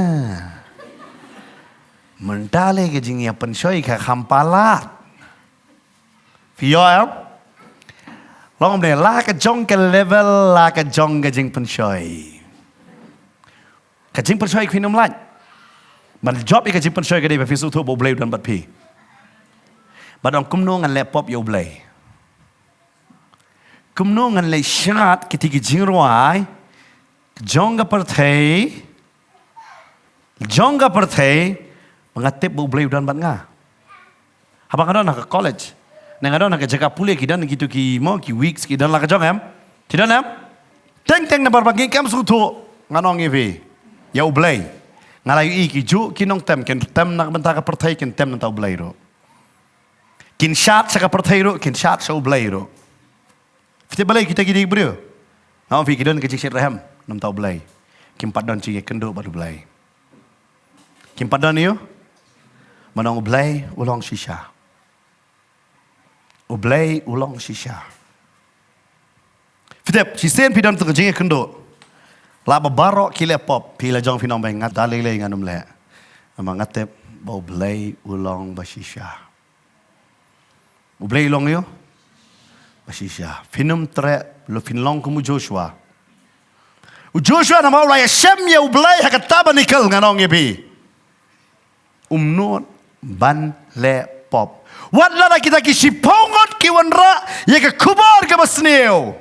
Mynta lei ka jingïapynshoi ka kham palat. Phi ïoh em? Long ne la ka jong ka level, la ka jong ka jingpynshoi. Ka jingpynshoi phin ym lait. Ban jop ïa ka jingpynshoi ka dei ba phi sngewthuh ba U Blei u don bad phi. Bad ong kumno ngan leh pop ïa U Blei. Kumno ngan leh shad kiti ki jingrwai jong ka pyrthei, jong ka pyrthei, ba nga tip ba U Blei u don bad nga. Haba nga don ha ka college, ne nga don ha ka jaka pule, ki don kitu ki mo, ki weeks, ki don la ka jong em. Ki don em. Teng teng namar ba ngi kam sngewthuh, ngan ong ïa phi, ïa U Blei. Nga la ïohi ki juh ki nongtem, kin tem na ka bynta ka pyrthei, kin tem na ka bynta U Blei ruh. Kin shad sha ka pyrthei ruh, kin shad sha U Blei ruh. Phi tip balei kita ki dei ki briew? Nga ong phi, ki don ka jingshitrhem na ka bynta U Blei. Kim pat don jingïakynduh bad U Blei. Kim pat don ïa u. Mynta U Blei u long shisha. U Blei u long shisha. Phi tip, shisien phi don tu ka jingïakynduh. La ba baroh ki leh pop, phi la jong phin ong ba nga da lei lei ngan ym leh. Namar nga tip ba U Blei u long ba shisha. U Blei u long ïa u ba shisha. Phin ym treh, lo phin long kum u Joshua. U Joshua namar u la ïashem ïa U Blei ha ka tabernacle, ngan ong ïa phi, um nud ban leh pop. Wat lada kita ki shiphew ngut ki wanrah ïa ka khubor kaba sniew.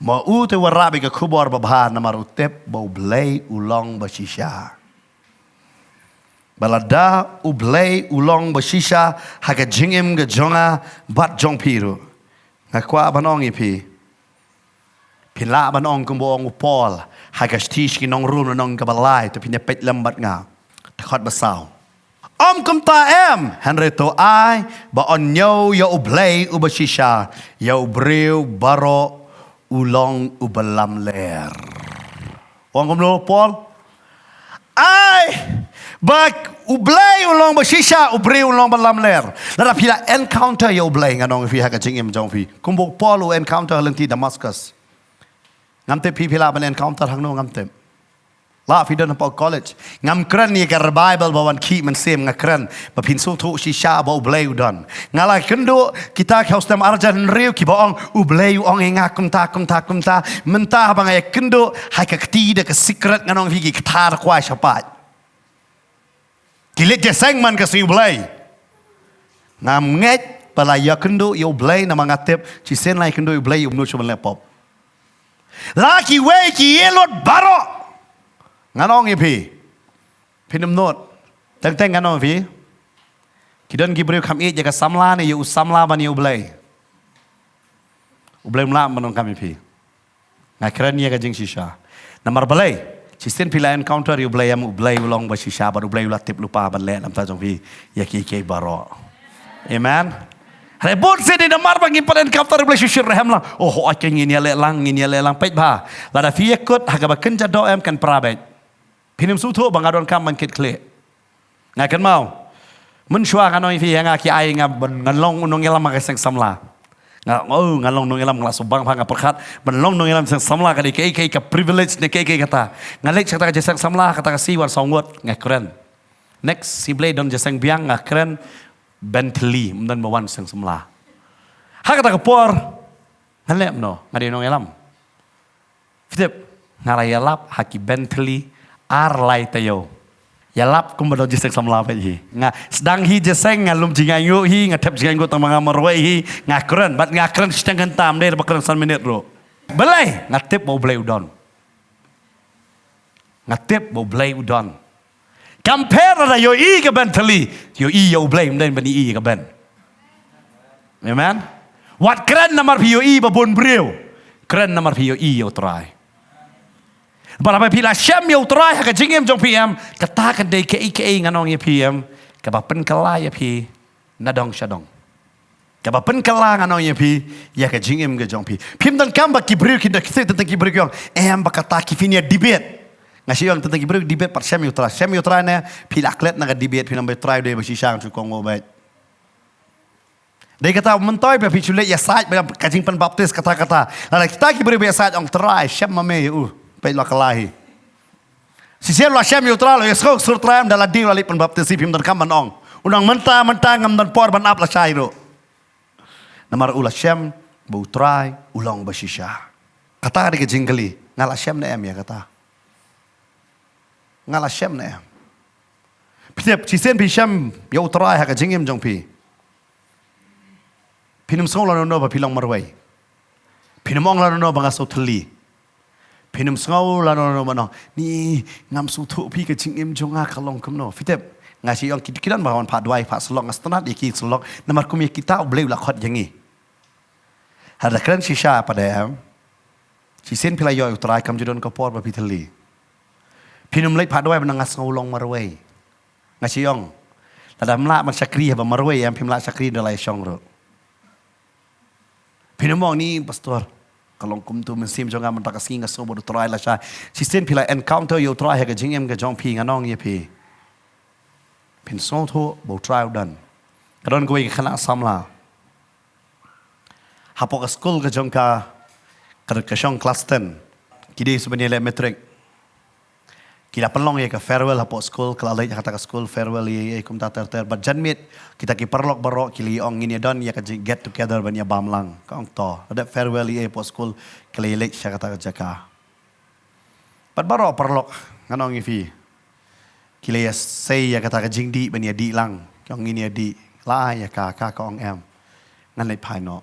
Ma u te u wanrah beit ka khubor babha namar u tip ba U Blei u long bashisha. Ba lada U Blei u long bashisha ha ka jingim ka jong nga bad jong phi ruh. Nga kwah ban ong ïa phi. Phin lah ban ong kumba ong u Paul ha ka shithi sha ki nong Rom lynnong kaba lai, to phin ïa peit lem bad nga. Dkhot ba saw. Ym kumta em, hynrei to ai ba yn ñiew ïa U Blei uba shisha, ïa u briew baroh u long uba lamler. Ong kumno Paul? Ai ba U Blei u long bashisha, u briew u long ba lamler. Lada phi la encounter ïa U Blei, ngan ong ïa phi, ha ka jingim jong phi, kumba u Paul u encounter ha lynti Damascus. Ngam tip phi, phi lah ban encounter hangno, ngam tip. Lah phi don hapoh college. Ngam kren ïa ka revival ba wan khih mynsiem, nga kren ba phin sngewthuh shisha ba U Blei u don. Nga la kynduh kita ki hausa arjan hynriew kiba ong U Blei u ong ïa nga kumta, kumta, kumta. Mynta haba nga ïa kynduh ha ka kti da ka secret, ngan ong ïa phi, ki kthar kwai shaphang. Ki leit jingïaseng man ka sngi U Blei. Ngam ngeit ba la ïa kynduh ïa U Blei namar nga tip shisien la ïa kynduh ïa U Blei, um nud shuh ban leh pop. La kiwei ki ïa lut baroh. Ngan ong ïa phi. Phin ym nud. Teng teng ngan ong ïa phi. Ki don ki briew kham ïeit ïa ka samla ne ïa u samla ban ïa U Blei. U Blei um lah ban ong kam ïa phi. Nga kren ïa ka jingshisha. Namar balei? Shisien phi la encounter ïa U Blei, em, U Blei u long bashisha bad U Blei u la tip lypa ban leh na ka bynta jong phi ïa kiei kiei baroh. Amen. Hynrei bun sien namar ba ngim pat encounter ïa U Blei shisha, rhem lang. Oh, hooid, ngin ïa leh lang, ngin ïa leh lang, peit bha. Lada phi ïa kut ha kaba kynja doh, em, kan pra beit. Phin ym sngewthuh ba nga donkam ban kit khlieh. Nga kynmaw. Mynshuwa ngan ong ïa phi, ïa nga ki ai nga ban ngan long u nongïalam ha ka seng samla. Nga, oh, ngan long nongïalam, nga la sngewbang bha, nga pyrkhat ban long nongïalam seng samla ka dei kaei kaei ka privilege ne kaei kaei kata. Nga leit sha kata ka jingïaseng samla, kata ka sngi wan saw ngut, nga kren. Next, sngi Blei don jingïaseng biang, nga kren Bentley, ym don ba wan seng samla. Ha kata ka por, ngan leh kumno, nga dei nongïalam. Phi tip, nga la ïalap ha ki Bentley ar lai taïew. Ïalap kumba don jingïaseng samla beit hi. Nga sdang hi jingïaseng, nga lum jingaiñguh hi, nga thep jingaiñguh tang ba nga marwei hi, nga kren, bad nga kren shiteng kynta, ym dei ba kren san minit ruh. Balei? Nga tip ba U Blei u don. Nga tip ba U Blei u don. Kam pher lada ïohi ka Bentley, ïohi ïa U Blei, ym dei ban ïohi ïa ka Ben. Amen. Wat kren namar phi ïohi ba bun briew. Kren namar phi ïohi ïa U Trai. Bad haba phi la shem ïa U Trai ha ka jingim jong phi, em, kata kan dei kaei kaei, ngan ong ïa phi, em, kaba pynkylla ïa phi na dong sha dong. Kaba pynkylla, ngan ong ïa phi, ïa ka jingim ka jong phi. Phim donkam ba ki briew kin da kti, tang ki briew ki ong, em, ba kata ki, phin ïa debate. Nga shu ong, tang ki briew debate pat shem ïa U Trai. Shem ïa U Trai ne phi la klet na ka debate, phin ong ba U Trai u dei bashisha, nga shu kohnguh beit. Dei kata myntoi ba phi shu leit ïasaid ba ka jingpynbaptis kata kata. Lada kita ki briew ba ïasaid ong, Trai, shem ma me ïa u. Peit, la kylla hi. Shisien la shem ïa U Trai, la ïasngew sur Trai, em, da lade u la leit pynbaptis hi, phim donkam ban ong, u nang mynta mynta ngam don por ban ap lashai ruh. Namar u la shem ba U Trai u long bashisha. Kata ka dei ka jingkylli, nga la shem ne em ïa kata? Nga la shem ne em? Phi tip, shisien phi shem ïa U Trai ha ka jingim jong phi, phin ym sngew lano lano ba phi long marwei. Phin ym ong lano lano ba nga sngewthylli. Phin ym sngew lano lano ba, no, ni ngam sngewthuh phi, ka jingim jong nga ka long kumno. Phi tip, nga shu ong ki, ki don ba wan phah duwai phah syllok, nga sngewtynnat ïa ki syllok namar kum ïa kita U Blei u la khot ïa ngi. Haba kren shisha pat, em, shisien phi la ïoh ïa U Trai, kam ju don ka por ba phi thylli. Phin ym leit phah duwai ba nga sngew long marwei. Nga shu ong, lada ym lah ban shakri haba marwei, em, phim lah shakri da la ïashong ruh. Phin ym ong, ni pastor, ka long kumto mynsiem jong nga mynta ka sngi, nga sngew ba U Trai lashai. Shisien phi la encounter ïa U Trai ha ka jingim ka jong phi, ngan ong ïa phi, phin sngewthuh ba U Trai u don. Ka don kawei ka khynnah samla hapoh ka skul ka jong ka, ka, ka shong klas ten. Ki dei shu ban ïaleh matric. Ki la pynlong ïa ka farewell hapoh skul, ka la leit ha kata ka skul farewell ïa, ïa kumta ter ter. Bad janmiet kita ki paralok baroh ki la ong, ngin ïa don ïa ka jing get together ban ïa bam lang. Ka ong to. La dep farewell ïa hapoh skul, ka la ïaleit sha kata ka jaka. Bad baroh paralok, ngan ong ïa phi, ki la ïa sei ïa kata ka jingdih ban ïa dih lang. Ki ong, ngin ïa dih. La ai ïa ka, ka, ka ong, em, ngan leit phai noh.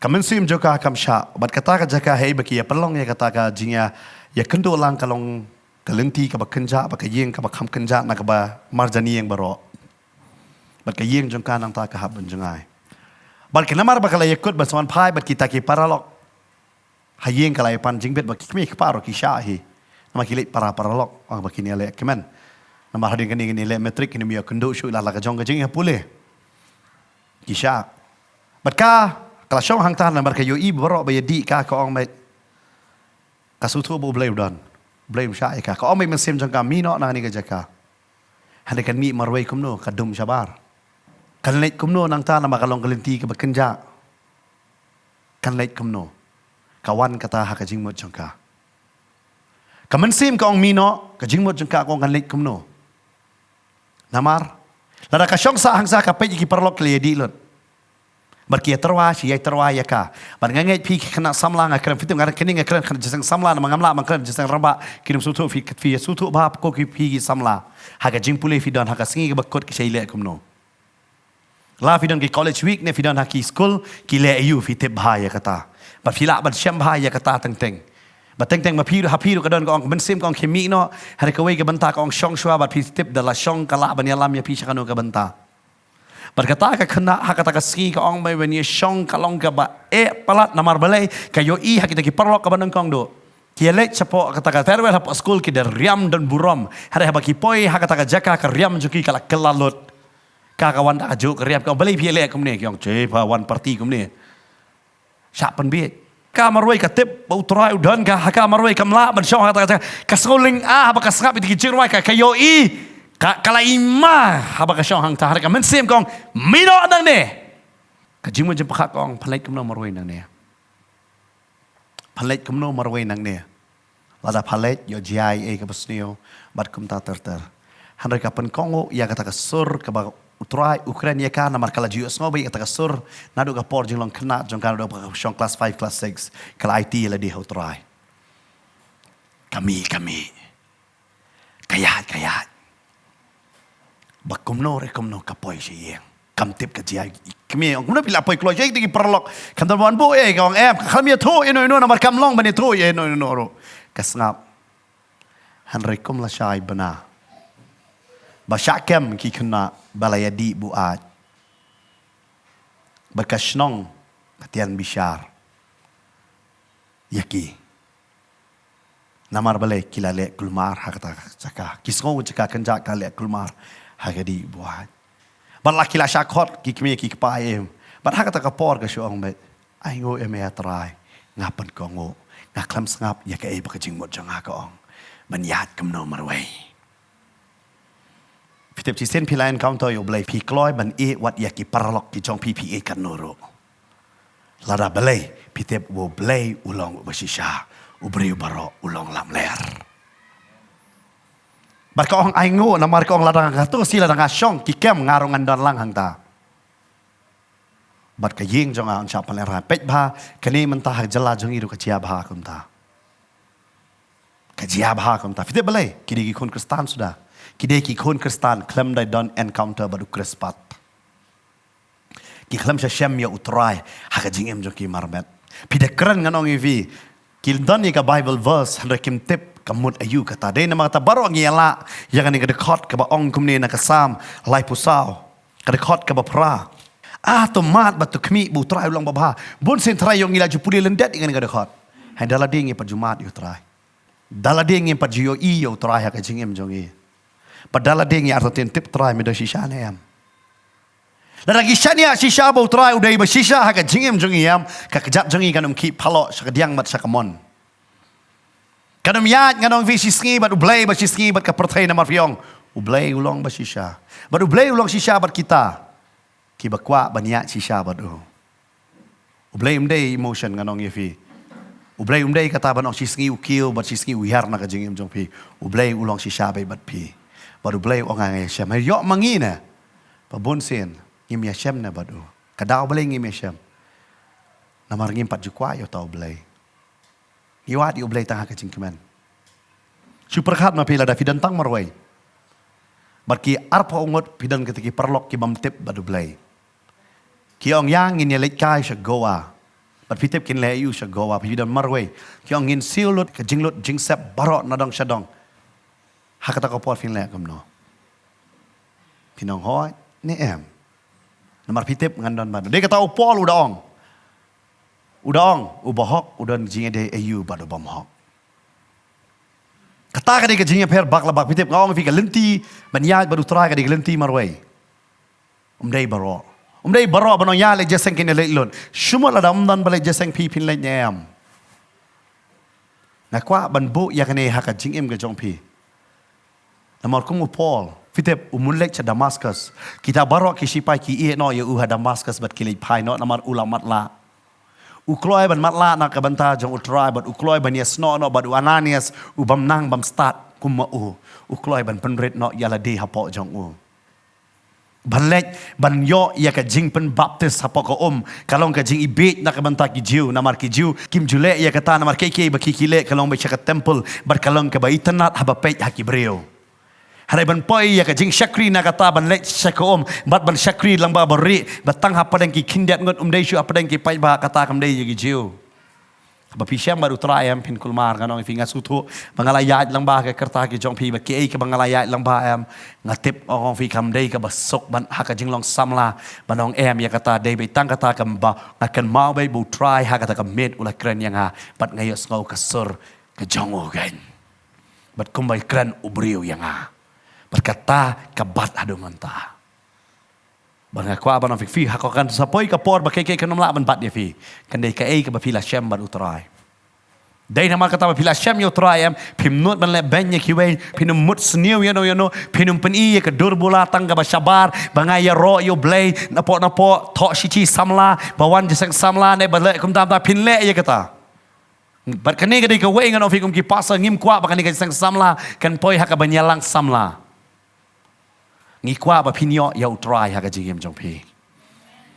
Ka mynsiem jong ka kam shah, bad kata ka jaka hei ba ki ïa pynlong ïa kata ka jingïa, ïa kynduh lang ka long ka lynti kaba kynjah, bad ka ïing kaba kham kynjah na kaba marjan ïing baroh. Bad ka ïing jong ka nangta ka hap ban jngai. Bad ka namar ba ka la ïakut ban sa wan phai bad kita ki paralok ha ïing, ka la ïa pan jingbit ba ki kmie ki kpa ruh ki shah hi. Namar ki leit para paralok, ong ba kin ïa leh kmen. Namar hadien kane kin ïa leh matric, kin ym ïa kynduh shuh, la la ka jong ka jingïapule. Ki shah. Bad ka, ka la shong hangta namar ka ïohi baroh ba ïa dih ka, ka ong, mei, ka sngewthuh ba U Blei u don. U Blei um shah ïa ka. Ka ong, mei, mynsiem jong ka, mih noh na kane ka jaka. Hynrei kan mih marwei kumno, ka dum shabar. Kan leit kumno nangta namar ka long ka lynti kaba kynjah. Kan leit kumno. Ka wan kata ha ka jingmut jong ka. Ka mynsiem ka ong mih noh, ka jingmut jong ka ka ong kan leit kumno. Namar lada ka shong sah hangta ka peit ïa ki paralok ki la ïa dih lut. Bad ki ïa tyrwa shi ïa tyrwa ïa ka. Bad nga ngeit phi ki khynnah samla, nga kren, phi tip nga kren, nga kren khynnah jingïaseng samla, namar ngam lah ban kren jingïaseng rangbah, kin ym sngewthuh, phi, phi ïa sngewthuh bha ko ki phi ki samla. Ha ka jingpule phi don, ha ka sngi kaba kut ki shah leh kumno. La phi don ki college week ne phi don ha ki skul, ki leh aïu, phi tip bha ïa kata. Bad phi lah ban shem bha ïa kata teng teng. Bad teng teng ma phi ruh, ha phi ruh ka don ka ong, ka mynsiem ka ong khie mih noh, hynrei kawei ka bynta ka ong shong shuwa, bad phi tip da la shong ka lah ban ïalam ïa phi sha kano ka bynta. Bad kata ka khynnah ha kata ka sngi ka ong, mei, ban ïa shong ka long kaba eh palat, namar balei, ka ïohi ha kita ki paralok kaba nyngkong duh. Ki ïa leit shapoh kata ka farewell hapoh skul ki da riam don burom. Hynrei haba ki poi ha kata ka jaka, ka riam jong ki ka la kylla lut. Ka, ka wan da ka juk ka riam, ka ong, balei phi ïa leh kumne, ki ong, che, pha wan party kumne. Shah pynbieit. Ka marwei ka tip ba U Trai u don ka, ha ka marwei kam lah ban shong ha kata ka jaka. Ka sngewlyngngoh haba ka sngap ïa ki jingrwai, ka, ka ïohi. Ka, ka la ima haba ka shong hangta, hynrei ka mynsiem ka ong, mih noh nangne. Ka jingmut jingpyrkhat ka ong, phan leit kumno marwei nangne. Phan leit kumno marwei nangne. Lada pha leit, ïoh jia ei kaba sniew, bad kumta ter ter. Hynrei ka pynkohnguh ïa kata ka sur kaba U Trai u kren ïa ka, namar ka la ju ïohsngew bha ïa kata ka sur naduh ka por jinglong khynnah jong ka, naduh ba ka shong class five, class six, ka la aiti ïa lade ha U Trai. Ka mih, ka mih. Ka ïaid, ka ïaid. Ba kumno re kumno ka poi sha ïing. Kam tip ka jia, i kmie ong, kumno phi la poi kloi sha ïing, ki paralok kam don ban buh ei, ka ong, em, ka khlem ïathuh ïano ïano namar kam long ban ïathuh ïano ïano ruh. Ka sngap. Hynrei kum lashai bnai ba shah kem ki khynnah ba la ïa dih buaid. Bad ka shnong ka tian bishar ïa ki. Namar balei, ki la leh kulmar ha kata ka jaka. Ki sngew jaka kynjah, ka leh kulmar ha ka dih buaid. Bad la ki la shah khot ki kmie ki kpa, em. Bad ha kata ka por ka shu ong, bad ainguh em ïa Trai, nga pynkohnguh, nga khlem sngap ïa kaei ba ka jingmut jong nga ka ong. Ban ïaid kumno marwei. Phi tip, shisien phi la encounter ïa U Blei, phi kloi ban ïeh wat ïa ki paralok ki jong phi, phi ïeh katno ruh. Lada balei, phi tip, U Blei u long uba shisha, u briew baroh u long lamler. Bad ka ong ainguh, namar ka ong lada nga, to shi lada nga shong ki kem, nga ruh ngan don lang hangta. Bad ka ïing jong nga un shah pynlehrain. Peit bha, kane mynta ha jylla jong ngi ruh ka jia bha kumta. Ka jia bha kumta. Phi tip balei, ki dei ki khun Khristan suda. Ki dei ki khun Khristan, khlem dei don encounter bad U Khrist pat. Ki khlem shem ïa U Trai ha ka jingim jong ki marmet. Phi da kren, ngan ong ïa phi, ki don ïa ka Bible verse, hynrei kim tip ka mut aïu kata. Dei namar kata baroh ngi ïa lah ïa kane ka dkhot kaba ong kumne na ka Salm laiphew saw, ka dkhot kaba phra. Ah, to mad bad to khmih ba U Trai u long babha. Bun sien Trai ïong ngi la ju pule lyndet ïa kane ka dkhot. Hynrei da lade ngi pat ju mad ïa U Trai. Da lade ngi pat ju ïohi ïa U Trai ha ka jingim jong ngi. Bad da lade ngi artatien tip Trai me da shisha ne em. Lada ngi shaniah shisha ba U Trai u dei ba shisha ha ka jingim jong ngi em, ka kjat jong ngi kan ym khih phaloh sha ka diang bad sha ka mon. Kan ym ïaid, ngan ong ïa phi, shisngi bad U Blei, bad shisngi bad ka pyrthei, namar phi ong U Blei u long ba shisha. Bad U Blei u long shisha bad kita kiba kwah ban ïaid shisha bad u. U Blei um dei emotion, ngan ong ïa phi. U Blei um dei kata ban ong shisngi u kiew bad shisngi u hiar na ka jingim jong phi. U Blei u long shisha beit bad phi. Bad U Blei u ong, nga ïashem. Hei, ïoh ma ngi ne, ba bun sien ngim ïashem ne bad u. Ka daw balei ngim ïashem? Namar ngim pat ju kwah ïa uta U Blei. Ngi wad ïa U Blei tang ha ka jingkmen. Shu pyrkhat ma phi, lada phi don tang marwei, bad ki arphew ngut phi don kita ki paralok ki bym tip bad U Blei. Ki ong, ïa, ngin ïa leit kai sha Goa. Bad phi tip kin leh ïa u sha Goa, phi don marwei. Ki ong ngin siew lut ka jinglut jingsep baroh na dong sha dong. Ha kata ka por phin leh kumno? Phin ong hooid ne em? Namar phi tip ngan don bad. Dei kata u Paul u da ong. U da ong, u bahok u don jingïadei aïu bad u bymhok. Kata ka dei ka jingïapher bak la bak, phi tip, nga ong phi, ka lynti ban ïaid bad u Trai ka dei ka lynti marwei. Um dei baroh. Um dei baroh ban ong ïa leit jingïaseng kine leit lut. Shu mut lada um don ba leit jingïaseng, phi phin leit ne em? Nga kwah ban buh ïa kane ha ka jingim ka jong phi. Namar kum u Paul, phi tip, u mut leit sha Damascus. Kita baroh ki shipai ki ïeh noh ïa u ha Damascus bad ki leit phai noh namar u la matlah. U kloi ban matlah na ka bynta jong u Trai bad u kloi ban ïasnoh noh bad u Ananias, u bym nang bym stad kum ma u. U kloi ban pynrit noh ïa lade hapoh jong u. Ban leit ban ïoh ïa ka jingpynbaptis hapoh ka um ka long ka jingïabeit na ka bynta ki Jiw, namar ki Jiw kim ju leh ïa kata, namar kiei kiei ba ki ki leh ka long ba sha ka temple bad ka long kaba itynnad haba peit ha ki briew. Hynrei ban poi ïa ka jingshakri na kata ban leit sha ka um bad ban shakri lyngba barieh ba tang hapdeng ki khyndiat ngut, um dei shuh hapdeng ki paidbah, kata kam dei ïa ki Jiw. Ba phi shem bad u Trai em, phin kulmar. Nga ong ïa phi, nga sngewthuh ba nga la ïaid lyngba ka rta ki jong phi, ba kiei kiba nga la ïaid lyngba em, nga tip, ong ïa phi, kam dei kaba suk ban ha ka jinglong samla ban ong em ïa kata. Dei beit tang kata kaba nga kynmaw beit ba u Trai ha kata ka miet u la kren ïa nga bad nga ïohsngew ka sur ka jong u kein. Bad kumba kren u briew ïa nga. Bad kata ka bat haduh mynta. Ba nga kwah ban ong ïa phi, ha ka kan sa poi ka por ba kiei kiei kan ym lah ban bat ïa phi. Kan dei kaei kaba phi la shem bad u Trai. Dei namar kata ba phi la shem ïa u Trai em, phim nud ban leh beiñ ïa kiwei, phin ym mut sniew ïano ïano, phin ym pyni ïa ka dur bula tang kaba shabar ba nga ïaroh ïa u Blei napoh napoh, thoh shithi samla, ba wan jingïaseng samla ne ba leh kumta, ba phin leh ïa kata. Bad kane ka dei kawei, ngan ong ïa phi, kum ki pastor ngim kwah ba kane ka jingïaseng samla kan poi ha kaba ïalang samla. Ngi kwah ba phin ïoh ïa u Trai ha ka jingim jong phi.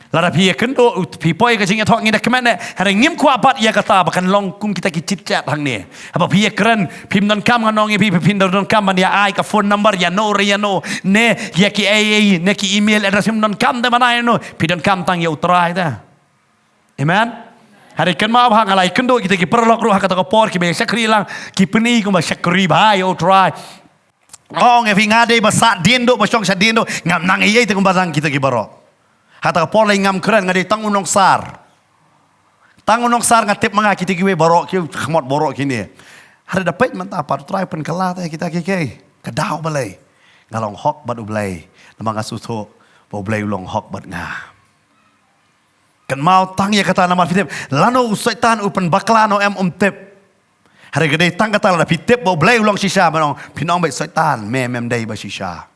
Lada phi ïakynduh, phi poi ka jingïathoh, ngi da kmen ne, hynrei ngim kwah bat ïa kata ba kan long kum kita ki chitchat hangne. Haba phi ïakren, phim donkam, ngan ong ïa phi, phim donkam ban ïa ai ka phone number ïano re ïano, ne ïa ki ei ei, ne ki email address, phim donkam de ban ai, no, phi donkam tang ïa u Trai de. Amen. Hynrei kynmaw ba nga la ïakynduh kita ki paralok ruh ha kata ka por, kiba ïa shakri lang, ki pyni kumba shakri bha ïa u Trai. Ong ïa phi, nga dei ba sahdien duh, ba shong shahdien duh, ngam nang ei ei te kumba nang kita ki baroh. Ha kata ka por lei ngam kren, nga dei tang u nongsar. Tang u nongsar, nga tip ma nga kita kiwei baroh, ki khmot baroh kine. Hynrei da peit mynta pat u Trai pynkylla te kita kiei kiei. Ka daw balei? Nga long hok bad u Blei. Namar nga sngewthuh ba u Blei u long hok bad nga. Kynmaw tang ïa kata, namar phi tip lano u Soitan u pynbakla noh em, um tip. Hynrei ka dei tang kata, lada phi tip ba u Blei u long shisha, ban ong, phin ong beit, Soitan, me mem dei ba shisha.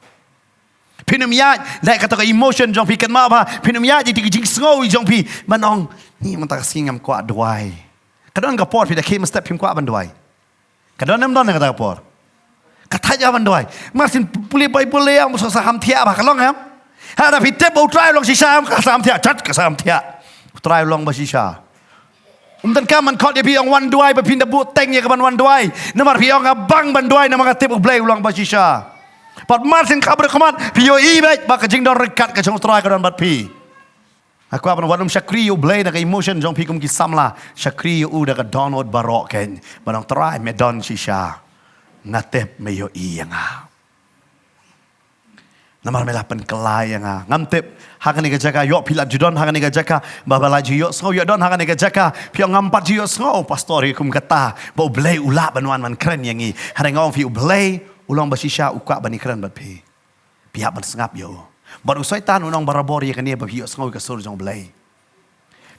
Phin ym ïaid da kata ka emotion jong phi, kynmaw ba phin ym ïaid da ki jingsngew jong phi ban ong, ni mynta ka sngi ngam kwah duwai. Ka don ka por phi da khie mynstep phim kwah ban duwai. Ka don em don kata ka por? Ka thait ïa ban duwai. Mar syn pule Baibl lei ïa, ym sa saham thiah ba ka long em. Haba phi tip ba u Trai u long shisha, em, ka saham thiah, chat ka saham thiah. U Trai u long ba shisha. Um donkam ban khot ïa phi ong wan duwai ba phin da buh teng ïa ka ban wan duwai. Namar phi ong nga bang ban duwai namar nga tip u Blei u long ba shisha. Bad mar syn khapbriew khmat phi ïohi beit ba ka jingdon ryngkat ka jong u Trai ka don bad phi. Nga kwah ban ong, wat nym shakri ïa u Blei da ka emotion jong phi kum ki samla. Shakri ïa u da ka dohnud baroh kein. Ban ong, Trai, me don shisha. Nga tip me ïohi ïa nga. Namar me la pynkylla ïa nga. Ngam tip ha kane ka jaka, ïoh phi la ju don ha kane ka jaka ba, ba la ju ïohsngew, ïoh don ha kane ka jaka, phi ong ngam pat ju ïohsngew, pastor, ïa kum kata ba u Blei u lah ban wan ban kren ïa ngi. Hynrei nga ong phi, u Blei u long ba shisha, u kwah ban ïakren bad phi. Phi hap ban sngap ïa u. Bad u Soitan un ong barabor ïa kane ba phi ïohsngew ïa ka sur jong u Blei.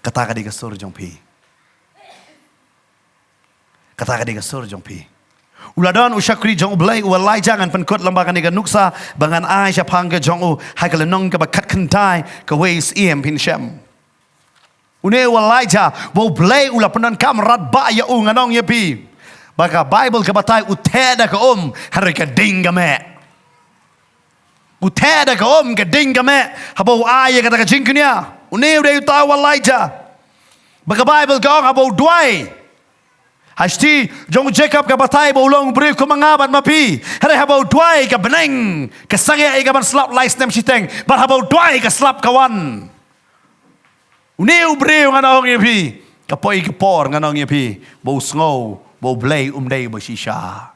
Kata ka dei ka sur jong phi. Kata ka dei ka sur jong phi. U la don u shakri jong u Blei, u Elijah, ngan pynkut lyngba kane ka nuksa ba ngan ai shaphang ka jong u ha ka lynnong kaba khatkhyndai, kawei Syiem, phin shem. Une u Elijah ba u Blei u la pyndonkam radbah ïa u, ngan ong ïa phi ba ka Baibl ka batai u theh da ka um, hynrei ka ding ka meh. U theh da ka um, ka ding ka meh, haba u ai ïa kata ka jingkñia. Une u dei uta u Elijah ba ka Baibl ka ong haba u duwai. Ha shithi jong u Jakob ka batai ba u long u briew kum ma nga bad ma phi. Hynrei haba u duwai ka bneng ka sangeh ïa ka ban slap lai snem shiteng. Bad haba u duwai ka slap ka wan. Une u briew ngan ong ïa phi, Ka poi ka por ngan ong ïa phi ba u sngew ba U Blei um dei ba shisha.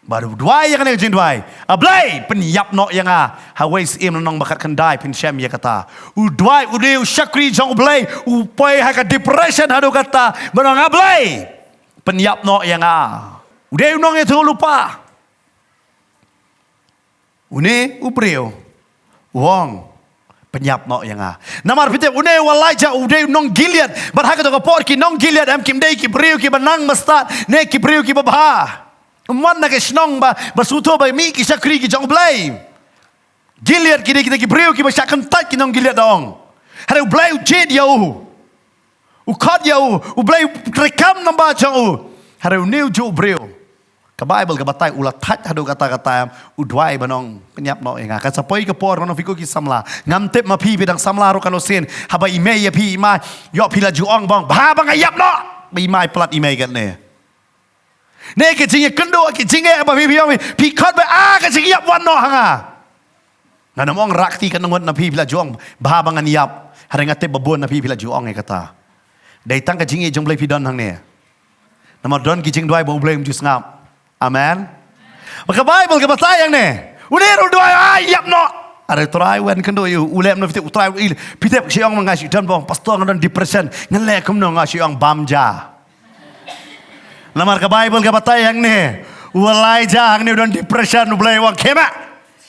Bad u duwai ïa kane ka jingduwai, A Blei, pynïap noh ïa nga ha wei syiem lynnong ba khatkhyndai, phin shem ïa kata. U duwai, u dei u shakri jong U Blei, u poi ha ka depression haduh katta ban ong, A Blei, pynïap noh ïa nga. U dei u nongïathuhlypa. Une u briew u ong, pynïap noh ïa nga. Namar phi tip, une u Elijah u dei u nong Gilead. Bad ha kato ka por ki nong Gilead em kim dei ki briew kiba nang ba stad ne ki briew kiba bha. Ym wan na ka shnong ba, ba sngewthuh ba mih ki shakri ki jong U Blei. Gilead ki dei kita ki briew kiba shah kyntait, ki nong Gilead da ong. Hynrei U Blei u jied ïa u. U khot ïa u, U Blei u treikam namar jong u. Hynrei une u juh u briew, ka Baibl ka batai u la thait haduh katta katta em, u duwai ban ong, pynïap noh ïa nga. Kan sa poi ka por, mano phi ko ki samla. Ngam tip ma phi, phi dang samla ruh kano sien. Haba i mei ïa phi, i mai, ïoh phi la ju ong ba ong, bha ba nga ïap noh. Ba i mai plat i mei katne. Ne ka jingïakynduh, ka jingeh ba phi, phi ong, phi khot ba, ah, ka jingïap wan noh ha nga. Ngan ym ong rakti ka nongot na phi, phi la ju ong, bha ba ngan ïap. Hynrei nga tip ba bun na phi, phi la ju ong ïa kata. Dei tang ka jingïeit jong U Blei phi don hangne. Namar don ki jingduwai ba U Blei um ju sngap. Amen. Ba ka Baibl ka batai hangne, une ruh u duwai, ah, ïap noh. Hynrei U Trai u wan kynduh ïa u, u leh kumno phi tip? U Trai u, phi tip, shu ong ma nga, shu don ba ong, pastor, nga don depression. Ngan leh kumno? Nga shu ong, bam ja. Namar ka Baibl ka batai hangne, u Elijah hangne u don depression, U Blei u ong, khie ma,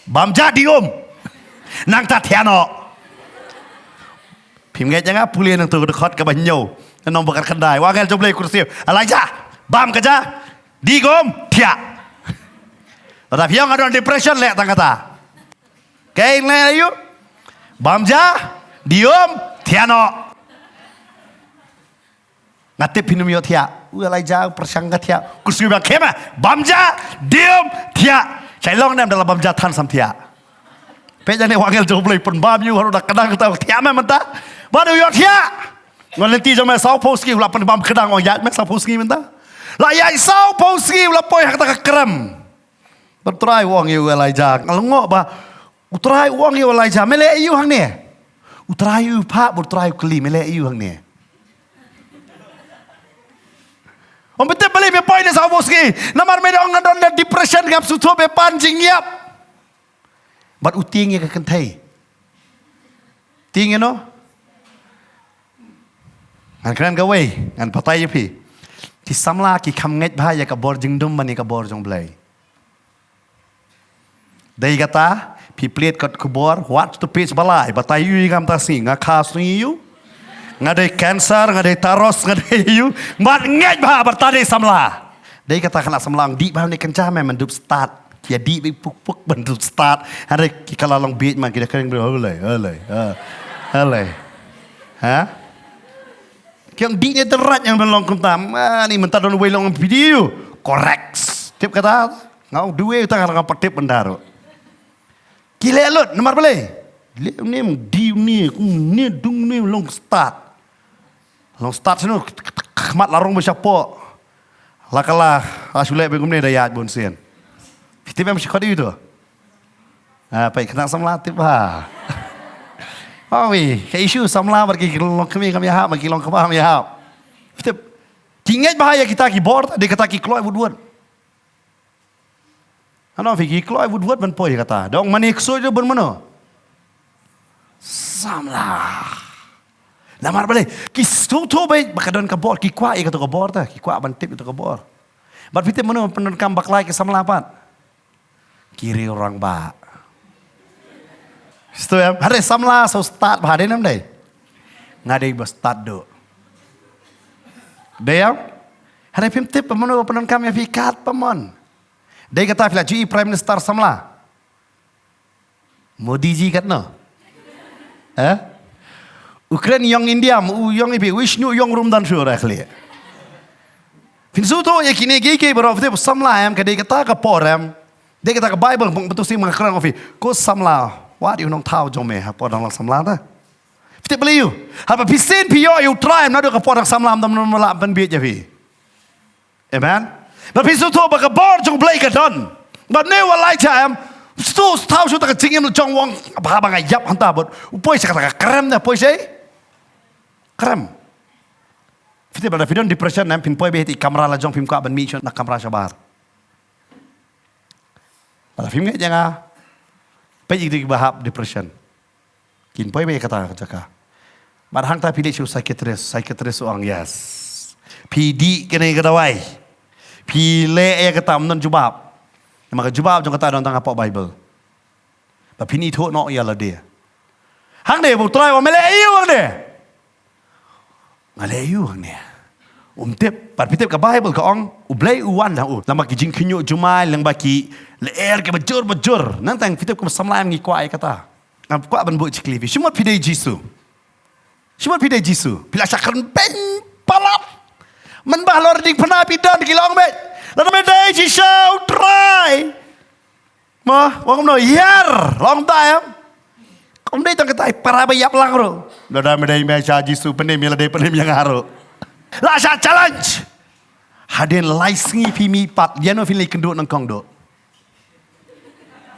bam ja, die um. Nangta thiah noh. Phim ngeit ïa nga, pule nangtu ka dkhot kaba hynñiew, lynnong ba khatkhyndai. U angel jong U Blei u kyrsieu, Elijah, bam ka ja, die um, thiah. Lada phi ong nga don depression, leh tang kata. Kaei leh ïa u? Bam ja, die um, thiah noh. Nga tip phin ym ïoh thiah. U Elijah u pyrshang ka thiah. Kyrsieu biang, khie ma, bam ja, die um, thiah. Sa long ne em, da la bam ja than sam thiah. Peit ïa ne, u angel jong U Blei pynbam ïa u haduh da kdang, kata thiah me mynta. Bad u ïoh thiah. Ngan lynti jong me sawphew sngi, u la pynbam kdang, ong ïaid me sawphew sngi mynta. La ïaid sawphew sngi, u la poi ha kata ka krem. Bad U Trai u ong ïa u Elijah, nga lyngngoh ba U Trai u ong ïa u Elijah, me leh aïu hangne? U Trai u phah, bad U Trai u kylli, me leh aïu hangne? Ym, phi tip balei me poi ne sawphew sngi? Namar me da ong nga don depression, ngam sngewthuh, me pan jingïap. Bad u tieng ïa ka kynthei. Tieng ïa no? Ngan kren kawei, ngan batai ïa phi. Ki samla ki kham ngeit bha ïa ka bor jingdum ban ïa ka bor jong U Blei. Dei kata, phi plie kot khubor, wat tu page ba lai, batai ïa u, ngam ta sngi, nga kha sngi ïa u. Nga dei cancer, nga dei taros, nga dei ïa u. Mat ngeit bha, bad ta dei samla. Dei kata khynnah samla, dih bha ne kynja me, man dup stad. Ki ïa dih bha puk puk, man dup stad. Hynrei ki kylla long bieit man, ki da kren bha, helei, helei, ha. Helei. Ha? Ki ong dih ne drat ïa ban long kumta. Mani mynta don wei long video. Correct. Tip kata. Nga ong duwei uta nga pat tip bynta ruh. Ki leh lut namar balei? Leh ne, dih ne, kum ne, dung ne, long stad. Long stad snu, khmat la rung ba shapoh. La ka la, la shu leh ba kumne da ïaid bun sien. Phi tip em shi khot ïa u to? Ah, peit khynnah samla tip bha. Awi, ka issue samla bad ki long kmie kam ïahap, bad ki long kpa kam ïahap. Phi tip, ki ngeit bha ïa kita ki bor, dei kata ki kloi wut wut. Ano phi, ki kloi wut wut ban poi kata. Da ong mane ksuid ruh ban mano? Samla. Namar balei? Ki sngewthuh bha ba ka don ka bor, ki kwah ïa kato ka bor ta, ki kwah ban tip ïa kato ka bor. Bad phi tip mano pyndonkam bakla ïa ki samla pat? Ki riew rangbah. Sngewthuh em? Hynrei samla shu stad bha, dei ne ym dei? Nga dei ba stad duh. Dei em? Hynrei phim tip ba mano ba pyndonkam ïa phi katba mon. Dei kata phi la ju i Prime Minister samla. Modi ji katno? Eh? U kren ïong India, u ïong ibi, u shñiuh ïong rumdan shuh ra khlieh. Phin sngewthuh ïa kine kiei kiei baroh, phi tip samla em, ka dei kata ka por em. Dei kata ka Baibl, bang betul sing ma nga kren ong phi. Ko samla, wat ïa u nongthaw jong me ha por dang long samla ta. Phi tip balei ïa u? Haba phi sngewthuh phi ïoh ïa U Trai em, naduh ka por dang samla ym dam, ym lah ban bieit ïa phi. Amen. Bad phi sngewthuh ba ka bor jong U Blei ka don. Bad ne u Elijah em, sngewthuh, sngewthuh shuh ta ka jingim la jong, u ong bha ba nga ïap hangta bad u poi sha kata ka krem ne, poi sha krem. Phi tip, lada phi don depression, em, phin poi beit ha i kamra la jong, phim kwah ban mih shuh na kamra shabar. Lada phim ngeit ïa nga, peit ïa ki ba hap depression. Kin poi beit ïa kata ka jaka. Bad hangta phi leit sha u psychiatrist, psychiatrist u ong, "Yes, phi dih kane ka dawai. Phi leh ïa kata, ym don jubab. Namar ka jubab jong kata don tang hapoh Bible. Ba phin ithuh noh ïa lade." Hangne ba U Trai u ong, "Me leh aïu hangne?" "Nga leh aïu hangne?" Um tip. Bad phi tip, ka Bible ka ong, U Blei u wan ha u lyngba ki jingkhynñiuh jumai, lyngba ki lyer kiba jur ba jur. Nangta phi tip, kum samla em ngi kwah ïa kata. Ngam kwah ban buh jingkylli phi. Shu mut phi dei Jisu? Shu mut phi dei Jisu? Phi la shah kren beiñ palat. Mynba halor diengphna phi don, ki la ong beit, "Lada me dei Jisu, U Trai, ma, wan kumno, ïar." La ong ta, em? Ym dei tang kata, para ba ïap lang ruh. "Lada me dei me Jisu, pynim ïa lade, pynim ïa nga ruh." La shah challenge. Hadien lai sngi phi mihpat, ïano phin leit kynduh nyngkong duh?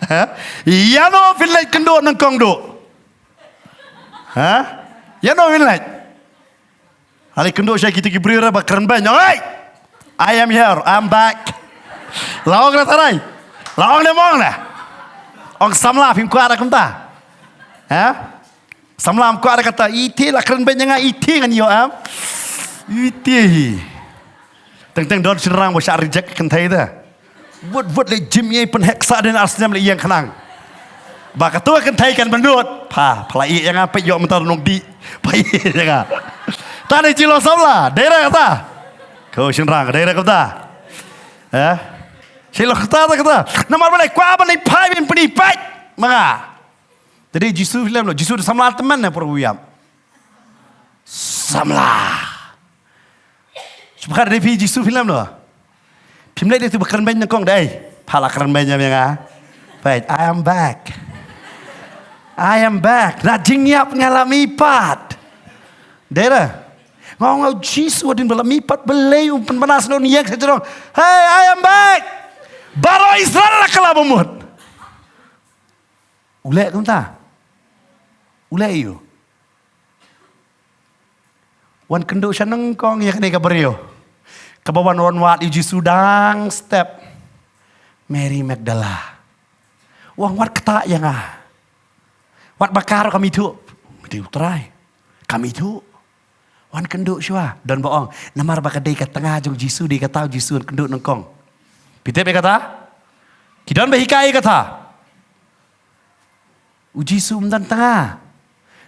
Ha? Ïano phin leit kynduh nyngkong duh? Ha? Ïano phin leit? Hali kynduh sha kita ki briew ba kren beiñ, "Oi! I am here, I'm back." La ong na tarai. La ong na mong na. Ong samla, phim kwah da kumta. Ha? Samla, phim kwah da kata, "Iti la kren beiñ ïa nga, iti ngan ïoh, em? Iti." Teng teng don shynrang ba shah reject kynthei te. Wut wut leh gym ïa pynhek sa den ar snem leh ïeng khnang. Ba kato kynthei kan bynnud. Pha, pha la ïeh ïa nga, peit ïoh mynta nong dih. Pha ïeh ïa nga. Ta dei jinglo samla, dei re kata. Ko shynrang, dei re kata. Eh? Shilo kata ta kata. Namar balei, kwah ban ïa phai ban pyni peit. Ma nga. Te dei Jisu phi lem lo, Jisu dei samla tymmen ne para u ïap? Samla. Shu pyrkhat, dei phi Jisu phi lem lo? Phim leit dei tu ba kren beiñ nyngkong dei. Pha la kren beiñ ïa nga. Peit, "I am back. I am back. Na jingïap nga la mihpat." Dei re? Nga ong, "Jisu, hadien ba la mihpat, balei um pynbna snoh ïeng sha jrong? Hey, I am back." Baroh Israel la kylla ba mut. U leh kumta? U leh aïu? Wan kynduh sha nyngkong ïa kane ka briew kaba wan, wan wad ïa u Jisu dang step. Mary Magdala. U ong, "Wat ktah ïa nga. Wat ba ka ruh kam ithuh." Dei U Trai. Kam ithuh. Wan kynduh shuwa. Don ba ong, "Namar ba ka dei ka tnga jong Jisu, dei kata u Jisu wan kynduh nyngkong." Phi tip ïa kata? Ki don ba hikai ïa kata. U Jisu um don tnga.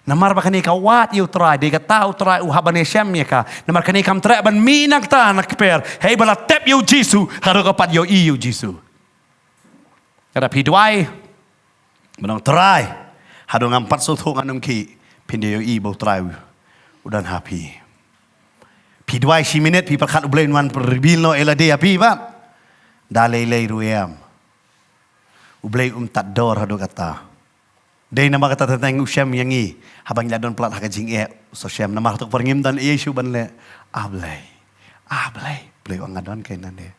Namar ba kane ka wad ïa U Trai, dei kata U Trai u hap ban ïashem ïa ka. Namar kane kam treh ban mih nangta na kper. Hei ba la tep ïa u Jisu, haduh ka pat ïohi ïa u Jisu. Lada phi duwai ban ong, "Trai, haduh ngam pat sngewthuh, ngan ym khih," phin da ïohi ba U Trai u don ha phi. Phi duwai shi minit, phi pyrkhat U Blei un wan reveal noh ïa lade ha phi, bad da lei lei ruh em. U Blei um tad dor haduh kata. Dei namar kata teng teng u shem ïa ngi. Haba ngi la don palat ha ka jingeh, u sa shem. Namar hato ka por ngim don ei ei shuh ban leh. A Blei. A Blei. Blei u ong, "Nga don keiñ nande."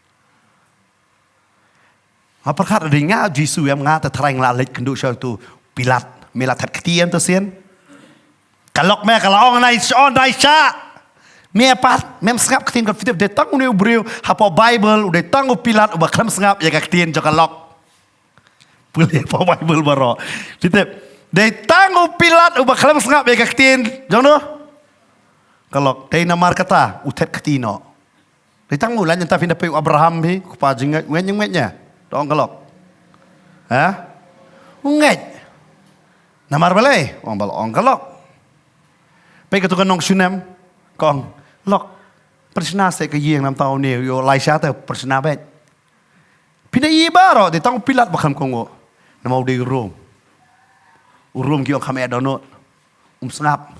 Nga pyrkhat, dei nga Jisu em, nga te trai nga la leit kynduh sha utu Pilat. Me la thet kti em te sien? Ka lok me ka la ong, "Nai shon, nai shah." Me pat, mem sngap ktien ka fitip, dei tang une u briew hapoh Bible, u dei tang u Pilat uba khlem sngap ïa ka ktien jong ka lok. Pule hapoh Bible baroh. Fitip. Dei tang u Pilat uba khlem sngap ïa ka ktien jong no? Ka lok. Dei namar kata u thet kti noh. Dei tang u, lane nta phin da peit u Abraham phi, u kpa jingngeit, ngeit ngeit ïa. To ong ka lok. Ha? U ngeit. Namar balei? Ong bal ong ka lok. Peit katu ka nong shunem, ka ong, "Lok, pyrshna seh ka ïing, namar une u Elaisha te pyrshna beit." Phi da ïohi baroh, dei tang u Pilat ba khlem kohnguh. Namar u dei u Rom. U Rom ki ong kham eh dohnud. Um sngap.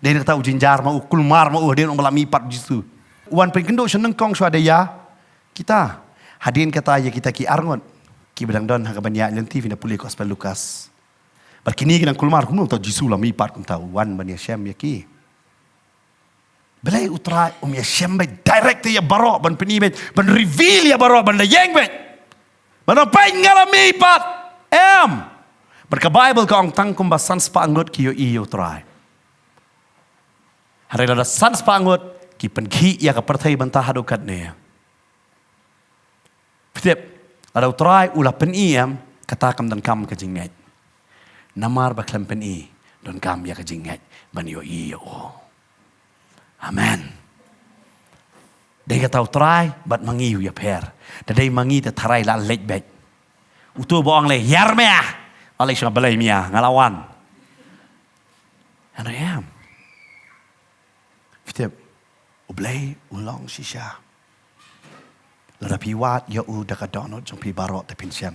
Dei na kata u jynjar ma u, kulmar ma u, hadien ong ba la mihpat u Jisu. U wan pynkynduh sha nyngkong shuwa da ïa kita. Hadien kata ïa kita ki arngut kiba dang don ha kaba ñiah lynti, phin da pule Gospel Lukas. Bad kine ki dang kulmar, kumno uta u Jisu la mihpat kumta, u wan ban ïashem ïa ki. Balei U Trai um ïashem beit direct ïa baroh, ban pyni beit, ban reveal ïa baroh, ban da ïeng beit? Ban ong, "Peit, nga la mihpat." Em. Bad ka Bible ka ong tang kumba san spah ngut ki ïohi ïa U Trai. Hynrei lada san spah ngut Ki pynkhih ïa ka pyrthei bynta haduh katne. Phi tip, lada U Trai u la pyni em, kata kam donkam ka jingngeit. Namar ba khlem pyni, donkam ïa ka jingngeit ban ïohi ïa u. Amen. Dei kata U Trai bad ma ngi u ïapher. Da dei ma ngi te tharai la leit beit. Uto ba ong lei, "Hiar mia." La leit sha balei mia, nga la wan. Hynrei em. Phi tip, U Blei u long shisha. Lada phi wad ïa u da ka dohnud jong phi baroh te phin shem.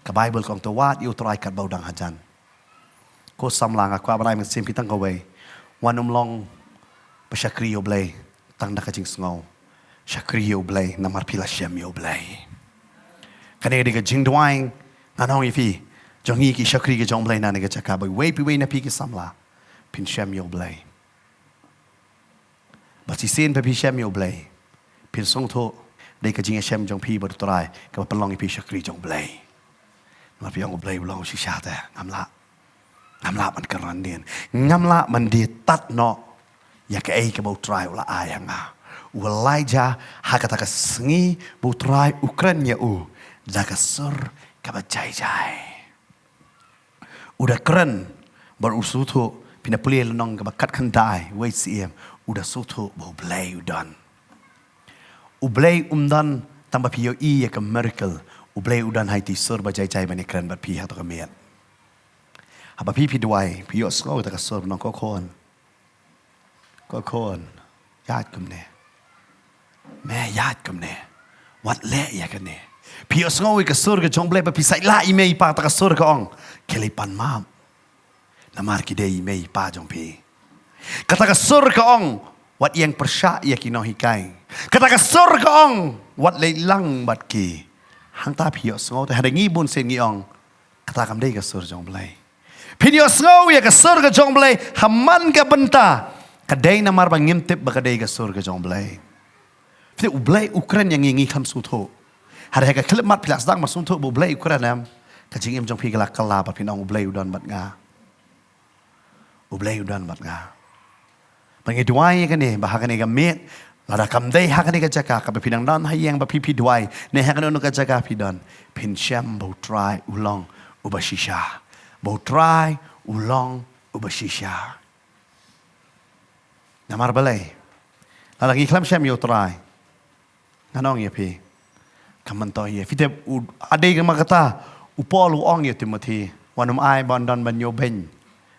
Ka Baibl ka ong to wad ïa U Trai katba u dang hajan. Ko samla, nga kwah ban ai mynsiem phi tang kawei. Wat nym long ba shakri ïa U Blei tang da ka jingsngew. Shakri ïa U Blei namar phi la shem ïa U Blei. Kane ka dei ka jingduwai ngan ong ïa phi, jong ngi ki shakri ka jong U Blei na kane ka jaka, ba iwei pa iwei na phi ki samla phin shem ïa U Blei. Bad shisien ba phi shem ïa U Blei, phin sngewthuh dei ka jingïashem jong phi bad U Trai kaba pynlong ïa phi shakri jong U Blei. Namar phi ong U Blei u long shisha te, ngam lah. Ngam lah ban kren dien. Ngam lah ban die tad noh ïa kaei kaba U Trai u la ai ha nga. U Elijah, ha kata ka sngi ba U Trai u kren ïa u da ka sur kaba jai jai. U da kren bad u sngewthuh, phin da pule lynnong kaba khatkhyndai, wei siem, u da sngewthuh ba U Blei u don. U Blei um don tang ba phi ïohi ïa ka miracle. U Blei u don ha iti i sur ba jai jai ban ïakren bad phi ha kato ka miet. Haba phi phi duwai, phi ïohsngew ïa kata ka sur, nong, ko khun. Ko khun, ïaid kumne. Me ïaid kumne. Wat leh ïa kane. Phi ïohsngew ïa ka sur ka jong U Blei, ba phi sait lah i mei i pa, kata ka sur ka ong, khie leit pan map. Namar ki dei i mei i pa jong phi. Kata ka sur ka ong, wat ïeng pyrshah ïa ki nonghikai. Kata ka sur ka ong, wat leit lang bad ki. Hangta phi ïohsngew te, hynrei ngi bun sien ngi ong, kata kam dei ka sur jong U Blei. Phin ïohsngew ïa ka sur ka jong U Blei ha man ka bynta, ka dei namar ba ngim tip ba ka dei ka sur ka jong U Blei. Phi tip, U Blei u kren ïa ngi, ngi khlem sngewthuh. Hynrei ha ka khyllipmat phi la sdang ban sngewthuh ba U Blei u kren, em, ka jingim jong phi ka la kylla bad phin ong U Blei u don bad nga. U Blei u don bad nga. Ba ngi duwai ïa kane, ba ha kane ka miet, lada kam dei ha kane ka jaka kaba phi dang don ha ïing ba phi phi duwai, ne ha kano kano ka jaka phi don, phin shem ba U Trai u long uba shisha. Ba U Trai u long uba shisha. Namar balei? Lada ngi khlem shem ïa U Trai, ngan ong ïa phi, kam myntoi ïa phi. Phi tip, u, ha dei namar kata u Paul u ong ïa u Timothi, wat nym ai ba un don ban ñiewbeiñ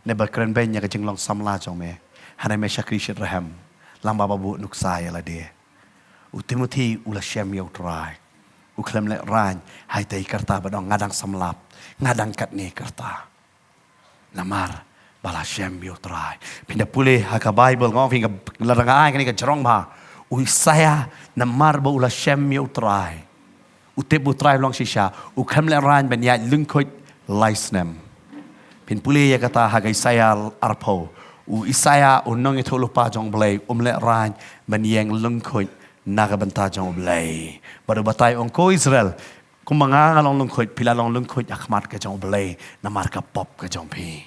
ne ba kren beiñ ïa ka jinglong samla jong me. Hynrei me shakri shitrhem, lyngba ba buh nuksa ïa lade. U Timothi u la shem ïa U Trai. U khlem lehraiñ ha ita i karta ban ong nga dang samla, nga dang katne karta. Namar ba la shem ïa U Trai. Phin da pule ha ka Baibl, nga ong phi, lada nga ai kane ka jrong bha, u Isaïah, namar ba u la shem ïa U Trai, u tip ba U Trai u long shisha, u khlem lehraiñ ban ïaid lyngkhuid lai snem. Phin pule ïa kata ha ka Isaïah arphew. U Isaïah, u nongïathuhlypa jong U Blei, um lehraiñ ban ïeng lyngkhuid na ka bynta jong U Blei. Bad u batai, ong, ko Israel, kumba nga nga long lyngkhuid, phi la long lyngkhuid ha khmat ka jong U Blei namar ka pop ka jong phi.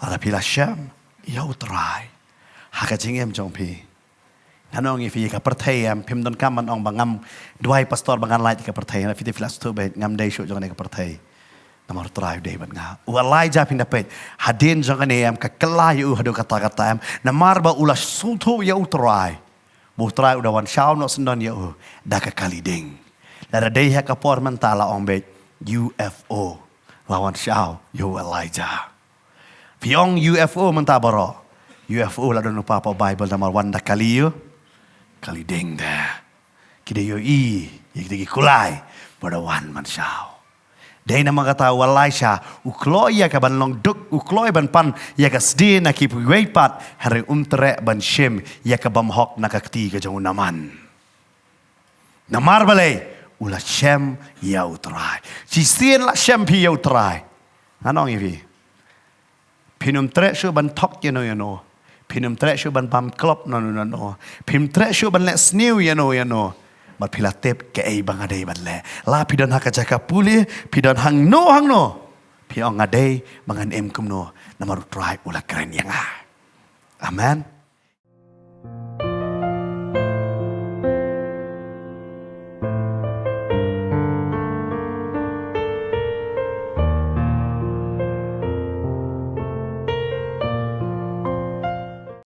Lada phi la shem ïa U Trai ha ka jingim jong phi, ngan ong ïa phi, ka pyrthei, em, phim donkam ban ong ba ngam duwai pastor ba ngan lait ïa ka pyrthei. Hynrei phi te phi la sngewthuh beit, ngam dei shuh jong kane ka pyrthei. Namar U Trai u dei bad nga. U Elijah, phin da peit, hadien jong kane, em, ka kylla ïa u haduh katta katta, em, namar ba u la sngewthuh ïa U Trai. Ba U Trai u da wan shaw noh syndon ïa u da ka kali ding. Lada dei ha ka por mynta la ong beit U F O la wan shaw ïa u Elijah. Phi ong U F O mynta baroh. U F O la don lypa hapoh Baibl namar wan da kali ïa u, kali ding da. Ki da ïohi ïa kita ki kulai ba da wan ban shaw. Dei namar kata u Elisha u kloi ïa ka ban long duk, u kloi ban pan ïa ka sdie na kiwei pat, hynrei um treh ban shim ïa ka bymhok na ka kti ka jong u Naaman. Namar balei? U la shem ïa U Trai. Shisien la shem phi ïa U Trai, ngan ong ïa phi, phin ym treh shuh ban thok ïano ïano. Phin ym treh shuh ban bam klop nano nano. Phim treh shuh ban leh sniew ïano ïano. Bad phi la tip kaei ba nga dei ban leh. La phi don ha ka jaka pule, phi don hangno hangno, phi ong nga dei ba ngan im kumno, namar U Trai u la kren ïa nga. Amen.